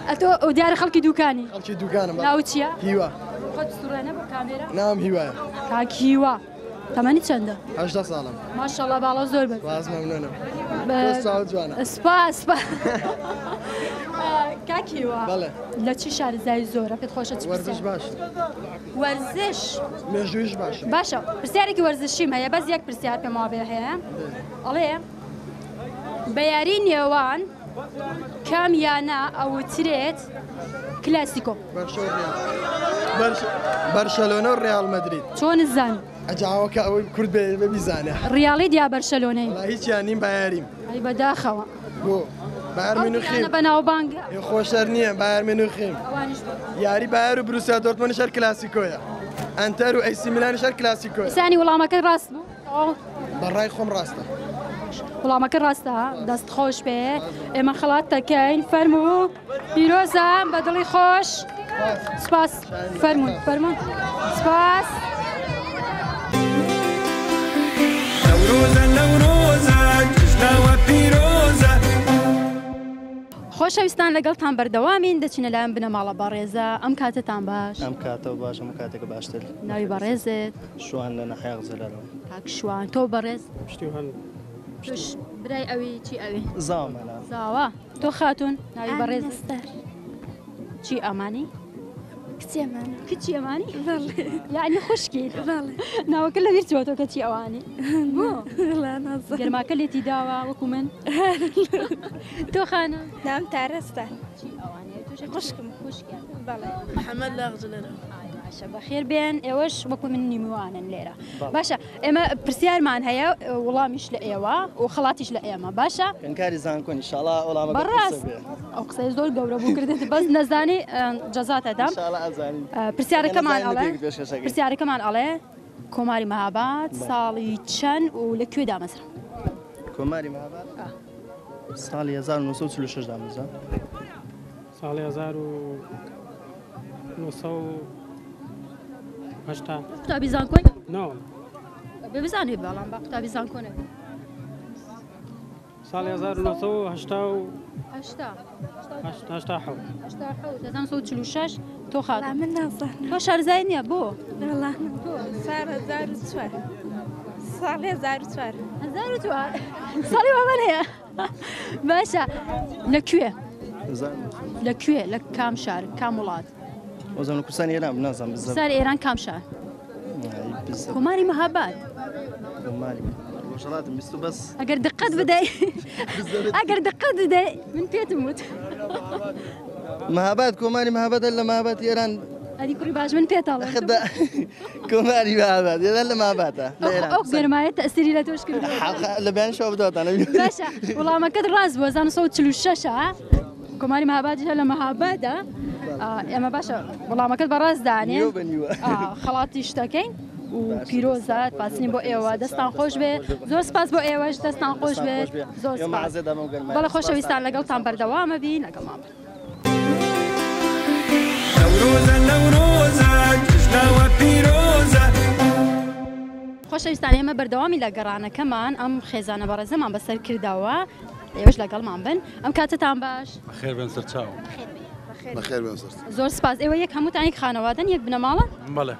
ئەتۆ ئەو دیارە خەڵکی دوکانی خەڵکی دوکانم ناو چییە هیوا خۆت سوڕێنە بۆ کامێرا ناوم هیوایە کاک هیوا تەمەنی چەندە 18 ساڵم ماشەڵڵا باڵا زۆر بەرز سپاس مەمنونم چاو جوانە سپاس سپاس کاک هیوا بەڵێ لە چی شارەزای زۆرە پێت خۆشە چ وەرزش باش وەرزش مێژوویش باشە. باشە پرسیارێکی وەرزشیم هەیە بەس یەک پرسیار پێم وابێ هەیە ئەڵێ بە یاری نێوان کام یانە ئەوترێت کلاسیکۆ؟ بەرشەلۆنە و ڕیال مەدرید. چۆن زانی؟ ئەجاوەکە ئەوەی کورد بێ بە بیزانێ. ڕیاڵیت یا بەرشەلۆنەی؟ وەڵا هیچیان نیم بایەریم. ئەی بەداخەوە. بۆ؟ بایەر میونخیم. ئەو یانە بەناوبانگە. خۆشەر نییە بایەر میونخیم. ئەوانیش بۆ. یاری بایەر و بروسیا دۆرتمۆندیش هەر کلاسیکۆیە. ئەنتەر و ئەیسی میلانیش هەر کلاسیکۆیە. سانی وڵامەکەت ڕاست بوو؟ تەواو. بە ڕای خۆم ڕاستە. وڵامەکە ڕاستە دەست خۆش بێ ئێمە خەڵات دەکەین فەرموو پیرۆزە بە دڵی خۆش سپاس فەرموون فەرموون سپاس. نەورۆزە نەورۆزە. جەژناوە پیرۆزە. خۆشەویستان لەگەڵتان بەردەوامین دەچینە لایەن بنەماڵە بەڕێزە ئەم کاتەتان باش. ئەم کاتەو باش هەموو کاتێکە باشتر. ناوی بەڕێزت؟ شوان لە نەحیاق جەلالەوە. کاک شوان تۆ بەڕێز؟ پشتیوان. تۆش برای ئەوی چی ئەوی؟ زاوامانە. زاوا تۆ خاتوون ناوی بەڕێزت؟ چی ئەمانی؟ کچی ئەمانی. کچی ئەمانی؟ بەڵێ. یعنی خوشکی؟ بەڵێ. ناوەکە لەبیر چووەتەوە کە چی ئەوانی؟ بۆ؟ وەڵا نازانم. گەرماکە لێتی داوە وەکو من؟ تۆ خانم؟ ناوم تارەستە. چی ئەوانی؟ تۆش خوشکم. خوشکیان. بەڵێ. محەمەد لە ئاغجەلەرەوە. باشە بەخێر بێن ئێوەش وەکو من نیموانن لێرە. باشە ئێمە پرسیارمان هەیە وڵامیش لە ئێوە و خەڵاتیش لە ئێمە باشە خوێندکاری زانکۆن ئینشاڵا وەڵامەکە بەڕاست ئەو قسەی زۆر گەورە بوو کردت بەس نەزانی جەزاتە دام پرسیارەکەمان ئەڵێ پرسیارەکەمان ئەڵێ کۆماری مەهاباد ساڵی چەند و لە کوێ دامەزرا کۆماری مەهاباد ساڵی 1946 دامەزرا ساڵی 1980 قوتابی زانکۆی؟ نۆ بێ بزانێ بەڵام با قوتابی زانکۆ نەبێ. ساڵی 1980 87 1946 تۆ خاتوون من نازانم. تۆ شارەزای نییە بۆ؟ وەڵا ساڵ 1004 ساڵی 1004 1004 ساڵی وامان هەیە باشە لە کوێ؟ لە کوێ لە کام شار کام وڵات؟ وەزانم کوردستانی ئێران نازانم بزەبت. کوردستانی ئێران کام شار؟ بزەبت. کۆماری مەهاباد. کۆماری ڕۆژهەڵاتم بیست و بەس. ئەگەر دقەت بدەی ئەگەر دقەت بدەی من پێتم وت. مەهاباد کۆماری مەهاباد لە مەهاباد ئێران. ئەدی کوڕی باش من پێت ئەڵێم. کۆماری مەهاباد ئێران لە مەهابادە لە ئێران. ئەو گەرمایە تەئسیری لە تۆش کردووە. لە بەیانی شەوە بداتانە. باشە وەڵامەکەت ڕاست بوو 1946 کۆماری مەهابادیش هەر لە مەهابادە. ئێمە باشە وەڵامەکەت بەڕاست دانێ نیوە بە نیوە. خەڵاتی شتەکەین و پیرۆزە پاسنی بۆ ئێوە دەستان خۆش بێ زۆر سپاس بۆ ئێوەش دەستان خۆش بێت زۆر سپاس بەڵێ خۆشەویستان لەگەڵتان بەردەوامە بین لەگەڵمان بن. نەورۆزە نەورۆزە جەژناوە پیرۆزە. خۆشەویستان ئێمە بەردەوامی لە گەڕانەکەمان ئەم خێزانە بەڕێزەمان بەسەر کردەوە ئێوەش لەگەڵمان بن ئەم کاتەتان باش. بەخێر بێن سەرچاو. بەخێر بێن سەر. زۆر سپاس ئێوە یەک هەمووتان یەک خانەوادەن یەک بنەماڵە؟ بەڵێ.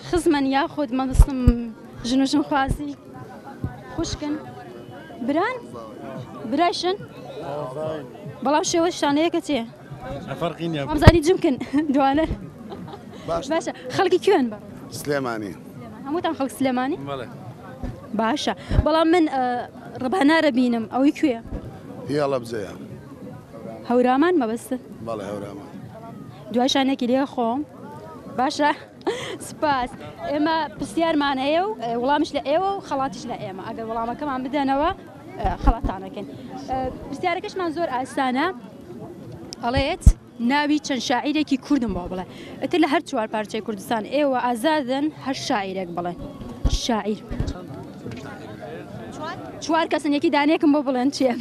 خزمن یاخود مەبەستم ژن و ژنخوازی خوشکن بران برایشن بەڵام شێوە شانەیەکە چێ فەرقی نییە وامزانی جمکن دوانە باشە خەڵکی کوێن بە سلێمانی هەمووتان خەڵک سلێمانی بەڵێ باشە بەڵام من ڕبانارە بینم ئەوەی کوێ هی هەڵەبجەیە هەورامان مەبەستت بەڵێ هەورامان دوای شانێکی لێ خۆم باشە سپاس ئێمە پرسیارمان هەیە و وەڵامیش لە ئێوە و خەڵاتیش لە ئێمە ئەگەر وەڵامەکەمان بدەنەوە خەڵاتانەکەین پرسیارەکەشمان زۆر ئاسانە ئەڵێت ناوی چەند شاعیرێکی کوردم بۆ بڵێ ئەتر لە هەر چوار پارچەی کوردستان ئێوە ئازادن هەر شاعیرێک بڵێن شاعیر چوار کەسن یەکی دانێکم بۆ بڵێن چییە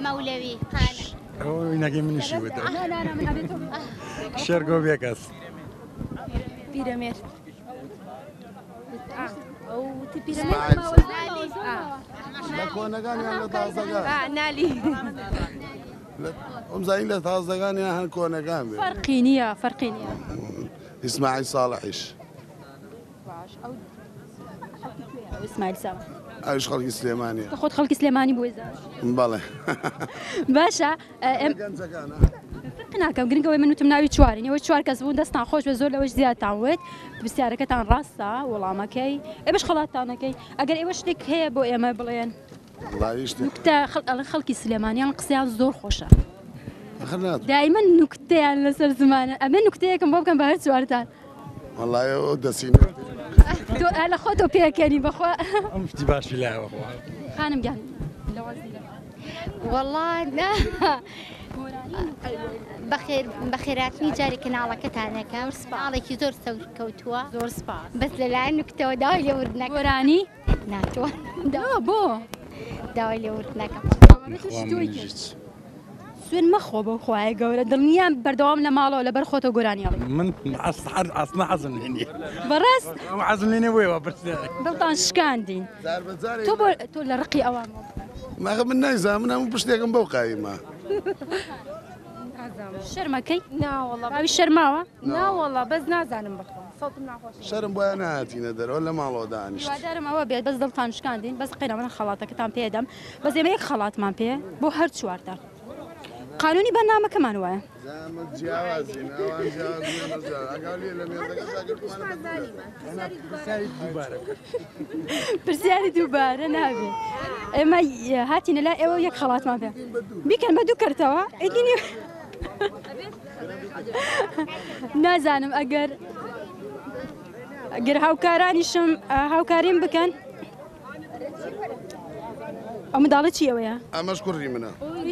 مەولەوی قانع. ئەوە وینەکەی منیشی وتەوە. شێرکۆ بێکەس. پیرەمێرد. لە کۆنەکان یان لە تازەکان؟ نالی. ئەم زانی لە تازەکان یان هەر کۆنەکان بێ. فەرقی نییە فەرقی نییە. ئیسماعیل ساڵحیش. باش ئەو خەڵکی کوێیە؟ ئەو ئیسماعیل ساڵح. ئەویش خەڵکی سلێمانییە. تۆ خۆت خەڵکی سلێمانی بووی زاش؟ بەڵێ. باشە ئێم گەنجەکانە. فەرق ناکەم گرنگ ئەوەی من وتم ناوی چوارین ئێوە چوار کەس بوون دەستان خۆش بێ زۆر لەوەش زیاتان وت پرسیارەکەتان ڕاستە وەڵامەکەی ئێمەش خەڵاتتانەکەی ئەگەر ئێوە شتێک هەیە بۆ ئێمە بڵێن وەڵایی شتێک نوکتە خەڵ ئەڵێن خەڵکی سلێمانیان قسەیان زۆر خۆشە ئەخر ناتوانم. دایمەن نوکتەیان لەسەر زمانە ئەمە نوکتەیەکم بۆ بکەن بە هەر چوارتان وەڵایی ئەو دەستی تۆ لە خۆتەوە پێکەنی بەخوا ئەم شتی باشی لایەوە خوا. خانم گیان لە وەزیرە. وەڵا نا بەخێر بەخێراتنی جارێ کەناڵەکەتان ئەکەم سپاڵێکی زۆر سەرکەوتووە زۆر سپاس بەس لەلایەن نوکتەوە داوای لێبوردنەکەم گۆرانی ناتوانم نا بۆ داوای لێبوردنەکەم. سوێن مەخۆ بەو خوایە گەورە دڵنیام بەردەوام لە ماڵەوە لەبەر خۆتە گۆرانی ئەڵێی. من ئەسڵەن حەزم لێ نییە. بەڕاست؟ ئەو حەزم لێ نییە بۆیە وا پرسیارەکەم. دڵتان شکاندین. تۆ بۆ تۆ لە ڕقی ئەوان. ماخە من نایزانم من هەموو پشتێکم بەو قایمە. شەرمەکەی؟ ناوەڵا. باوی شەرماوە؟ ناوەڵا بەس نازانم بەخوا سەوتم ناخۆشە. شەرم بۆیان نەهاتینە دەرەوە لە ماڵەوە دانیشت. هیوادارم ئەوە بێت بەس دڵتان شکاندین بەس قەینا من خەڵاتەکەتان پێدەم بەس ئێمە یەک خەڵاتمان پێ بۆ هەر چوارتان قانونی بەرنامەکەمان وایە. پرسیاری دووبارە نابێت ئێمە هاتینە لای ئێوە یەک خەڵاتمان پێ بیکەن بە دوو کەرتەوە ئیدی نازانم ئەگەر ئەگەر هاوکارانیشم هاوکاریم بکەن ئەو منداڵە چی ئەوەیە؟ ئەمەش کوڕی منە.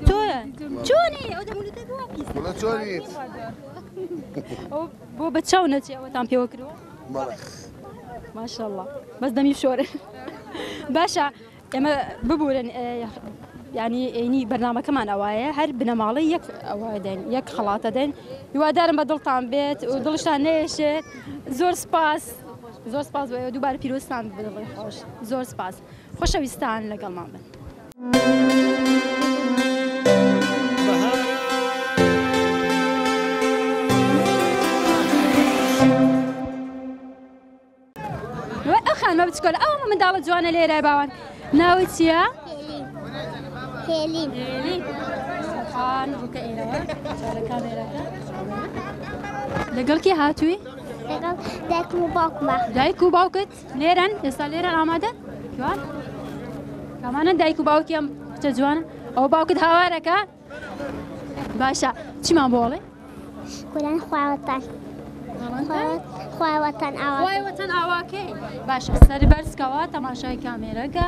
تۆیە چۆنی ئەو دەمولوتە بۆ پیسە؟ وەڵا چۆنیت؟ ئەو بۆ بە چاو نەچێ ئەوەتان پێوە کردووە؟ بەڵێ. ماشەڵڵا بەس دەمی شۆرن. باشە ئێمە ببورن ینی ئەینی بەرنمەکەمان ئەوایە هەر بنەماڵەی یەک ئەوە دەین یەک خەڵاتە دەین هیوادارم بە دڵتان بێت و دڵشتان نەیەشێت زۆر سپاس زۆر سپاس بۆ ئێوە دووبارە پیرۆزتان بێت دڵی خۆش زۆر سپاس خۆشەویستان لەگەڵمان بن. ئەو خانمە بچکۆلە ئەو منداڵە جوانە لێرە باوان ناوی چییە؟ هێلین. خان ڕووکە ئێرەوە چارە کامێرەکە لەگەڵ کێ هاتووی؟ لەگەڵ دایکم و باوکمە. دایک و باوکت لێرەن ئێستا لێرەن ئامادەن؟ جوان کامانەن دایک و باوکی ئەم کچە جوانە؟ ئەو باوکت هاوارەکە باشە چیمان بۆ ئەڵێ؟ گۆرانی خوایەوەتان خوایەوەتان ئاوا خوایەوەتان ئاواکەی باشە سەر بەرزکەوە تەماشای کامێرەکە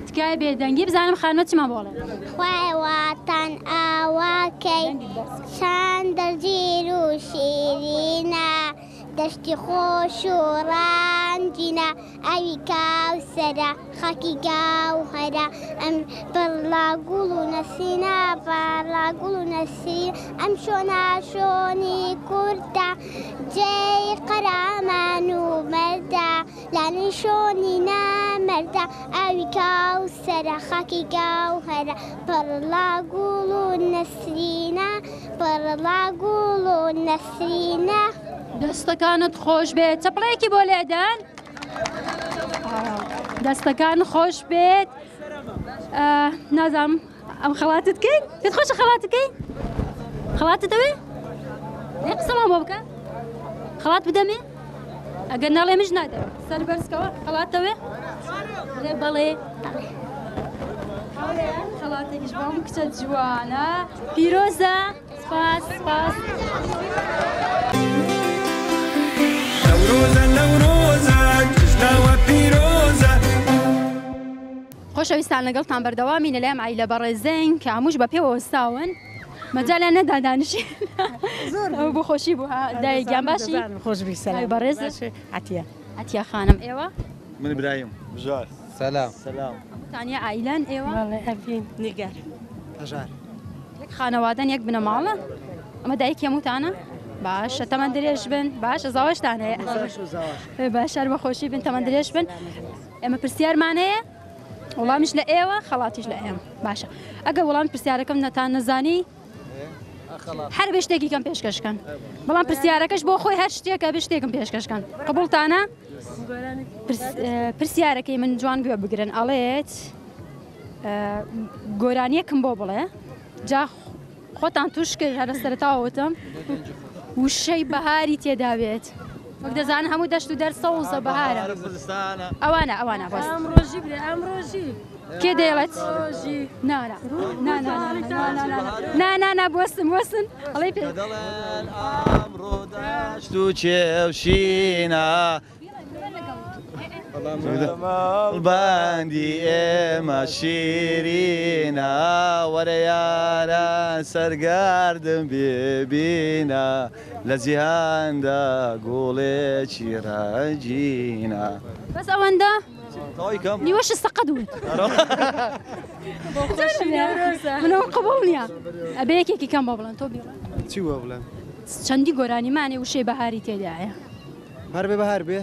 تکایە بێدەنگی بزانم خانمە چیمان بۆ ئەڵێ خوایەوەتان ئاواکەی چەند دڵگیر و شیرینە دەشتی خۆش و ڕەنگینە ئاوی کاوسەرە خاکی گەوهەرە ئەم پڕ لە گوڵ و نەسرینە پڕ لە گوڵ و نەسرین ئەم شۆنە شۆنی کوردە جێی قەرامان و مەردە لانی شۆنی نامەردە ئاوی کاوسەرە خاکی گەوهەرە پڕ لە گوڵ و نەسرینە پڕ لە گوڵ و نەسرینە. دەستەکانت خۆش بێت چەپڵەیەکی بۆ لێدەن. دەستەکان خۆش بێت نازانم ئەم خەڵاتت کەین پێت خۆشە خەڵاتت کەین خەڵاتت دەوێ لێ قسەمان بۆ بکە خەڵات بدەمێ ئەگەر ناڵێ مش نادەوێ سەر بەرزکەوە خەڵات دەوێ بڵێ بەڵێ خەڵاتێکیش بۆم کچە جوانە پیرۆزە سپاس سپاس. نەورۆزە نەورۆزە جژناوە پیرۆزە. خۆشەویستان لەگەڵتان بەردەوامین لە لای عیلە بەڕێزین کە هەمووش بە پێوە وەستاون مەجالیان نەدا دانیشین زۆر ئەو بۆ خۆشی بوو ها دایک گیان باشی خۆش بی سەلام بەڕێز عەتیە عەتیە خانم ئێوە من برایم بژار سەلام سەلام تانیە عیلەن ئێوە بەڵێ ئەڤین نیگار هەژار یەک خانەوادەن یەک بنەماڵە ئەمە دایکی هەمووتانە باشە تەمەن درێژ بن باشە زاوەشتان هەیە باشە هەر بەخۆشی بن تەمەن درێژ بن ئێمە پرسیارمان هەیە وەڵامیش لە ئێوە خەڵاتیش لە ئێمە باشە ئەگەر وەڵام پرسیارەکەم نەتان نەزانی هەر بێ شتێکی کەم پێشکەشکەن بەڵام پرسیارەکەش بۆ خۆی هەر شتێکە بێ شتێکم پێشکەشکەن قبوڵتانە پرسیارەکەی من جوان گوێ بگرن ئەڵێت گۆرانیەکم بۆ بڵێ جا خۆتان توش کرد هەرە سەرەتاوە وتم وشەی بەهاری تێدا بێت وەک دەزانن هەموو دەشت و دەر سەوزە بەهارە ئەوانە ئەوانە بەس ئەمڕۆژی برێ ئەمڕۆژی کێ دەیڵێت نا نا نا نا نا نا نا بوەستن بوەستن ئەڵێ پێ دەڵێن ئەمڕۆ دەشت و کێو شینە مەڵبەندی ئێمە شیرینە وەرە یاران سەرگەردم ببینە لە جیهاندا گوڵێکی ڕەنگینە. بەس ئەوەندە؟ نیوەش سەقەت وت. منەوە قبوڵ نییە. ئەبێ یەکێکی کەم بۆ بڵێن، تۆ بیڵێ. چی بۆ بڵێم؟ چەندی گۆرانیمانێ وشەی بەهاری تێدایە. هەر بێ بەهار بێ.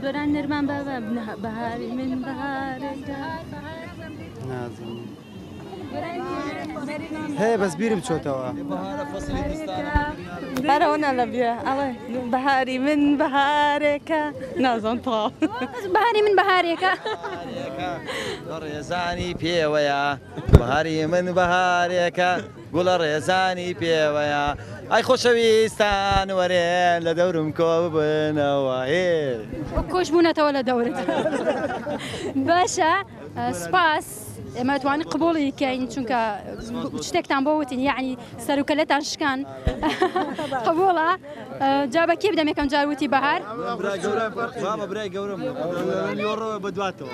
گۆران نەرمان بابا بەهاری من بەهارێکە. نازانم. هەیە بەس بیرم چۆتەوە. بەرەوە لەبیە ئەڵێ بەهاری من بەهارێکە نازان تەواو. بەهاری من بەهارێکە. ڕێزانی پێوەیە بەهاری من بەهارێکە گوڵە ڕێزانی پێوەیە ئای خۆشەویستان وەرێن لە دەورم کۆ ببنەوە. کۆش بوونەتەوە لە دەورت. باشە سپاس. ئێمە توانین قبوڵی کەین چونکە شتێکتان بۆ وتین، یعنی سەرکەلەتان شکان. قبوڵە. جا بە کێ بدەم یەکەم جار وتی بەهار؟ بابا برای گەورەم نیوەڕۆ بەدواتەوە.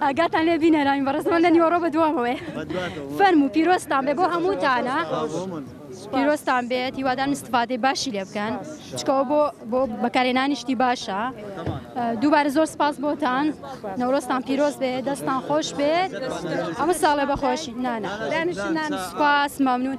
ئاگاتان لێ بینەرانی بەڕێزمان لە نیوەڕۆ بەدوامەوەی. فەرموو پیرۆزتان بێ بۆ هەمووتانە. پیرۆزتان بێت، هیوادارم استفادەی باشی لێ بکەن، چکەوە بۆ بۆ بەکارهێنانی شتی باشە. دووبارە زۆر سپاس بۆتان، نەورۆزتان پیرۆز بێت، دەستان خۆش بێت، هەموو ساڵێ بەخۆشی. نانا سپاس، مەمنون.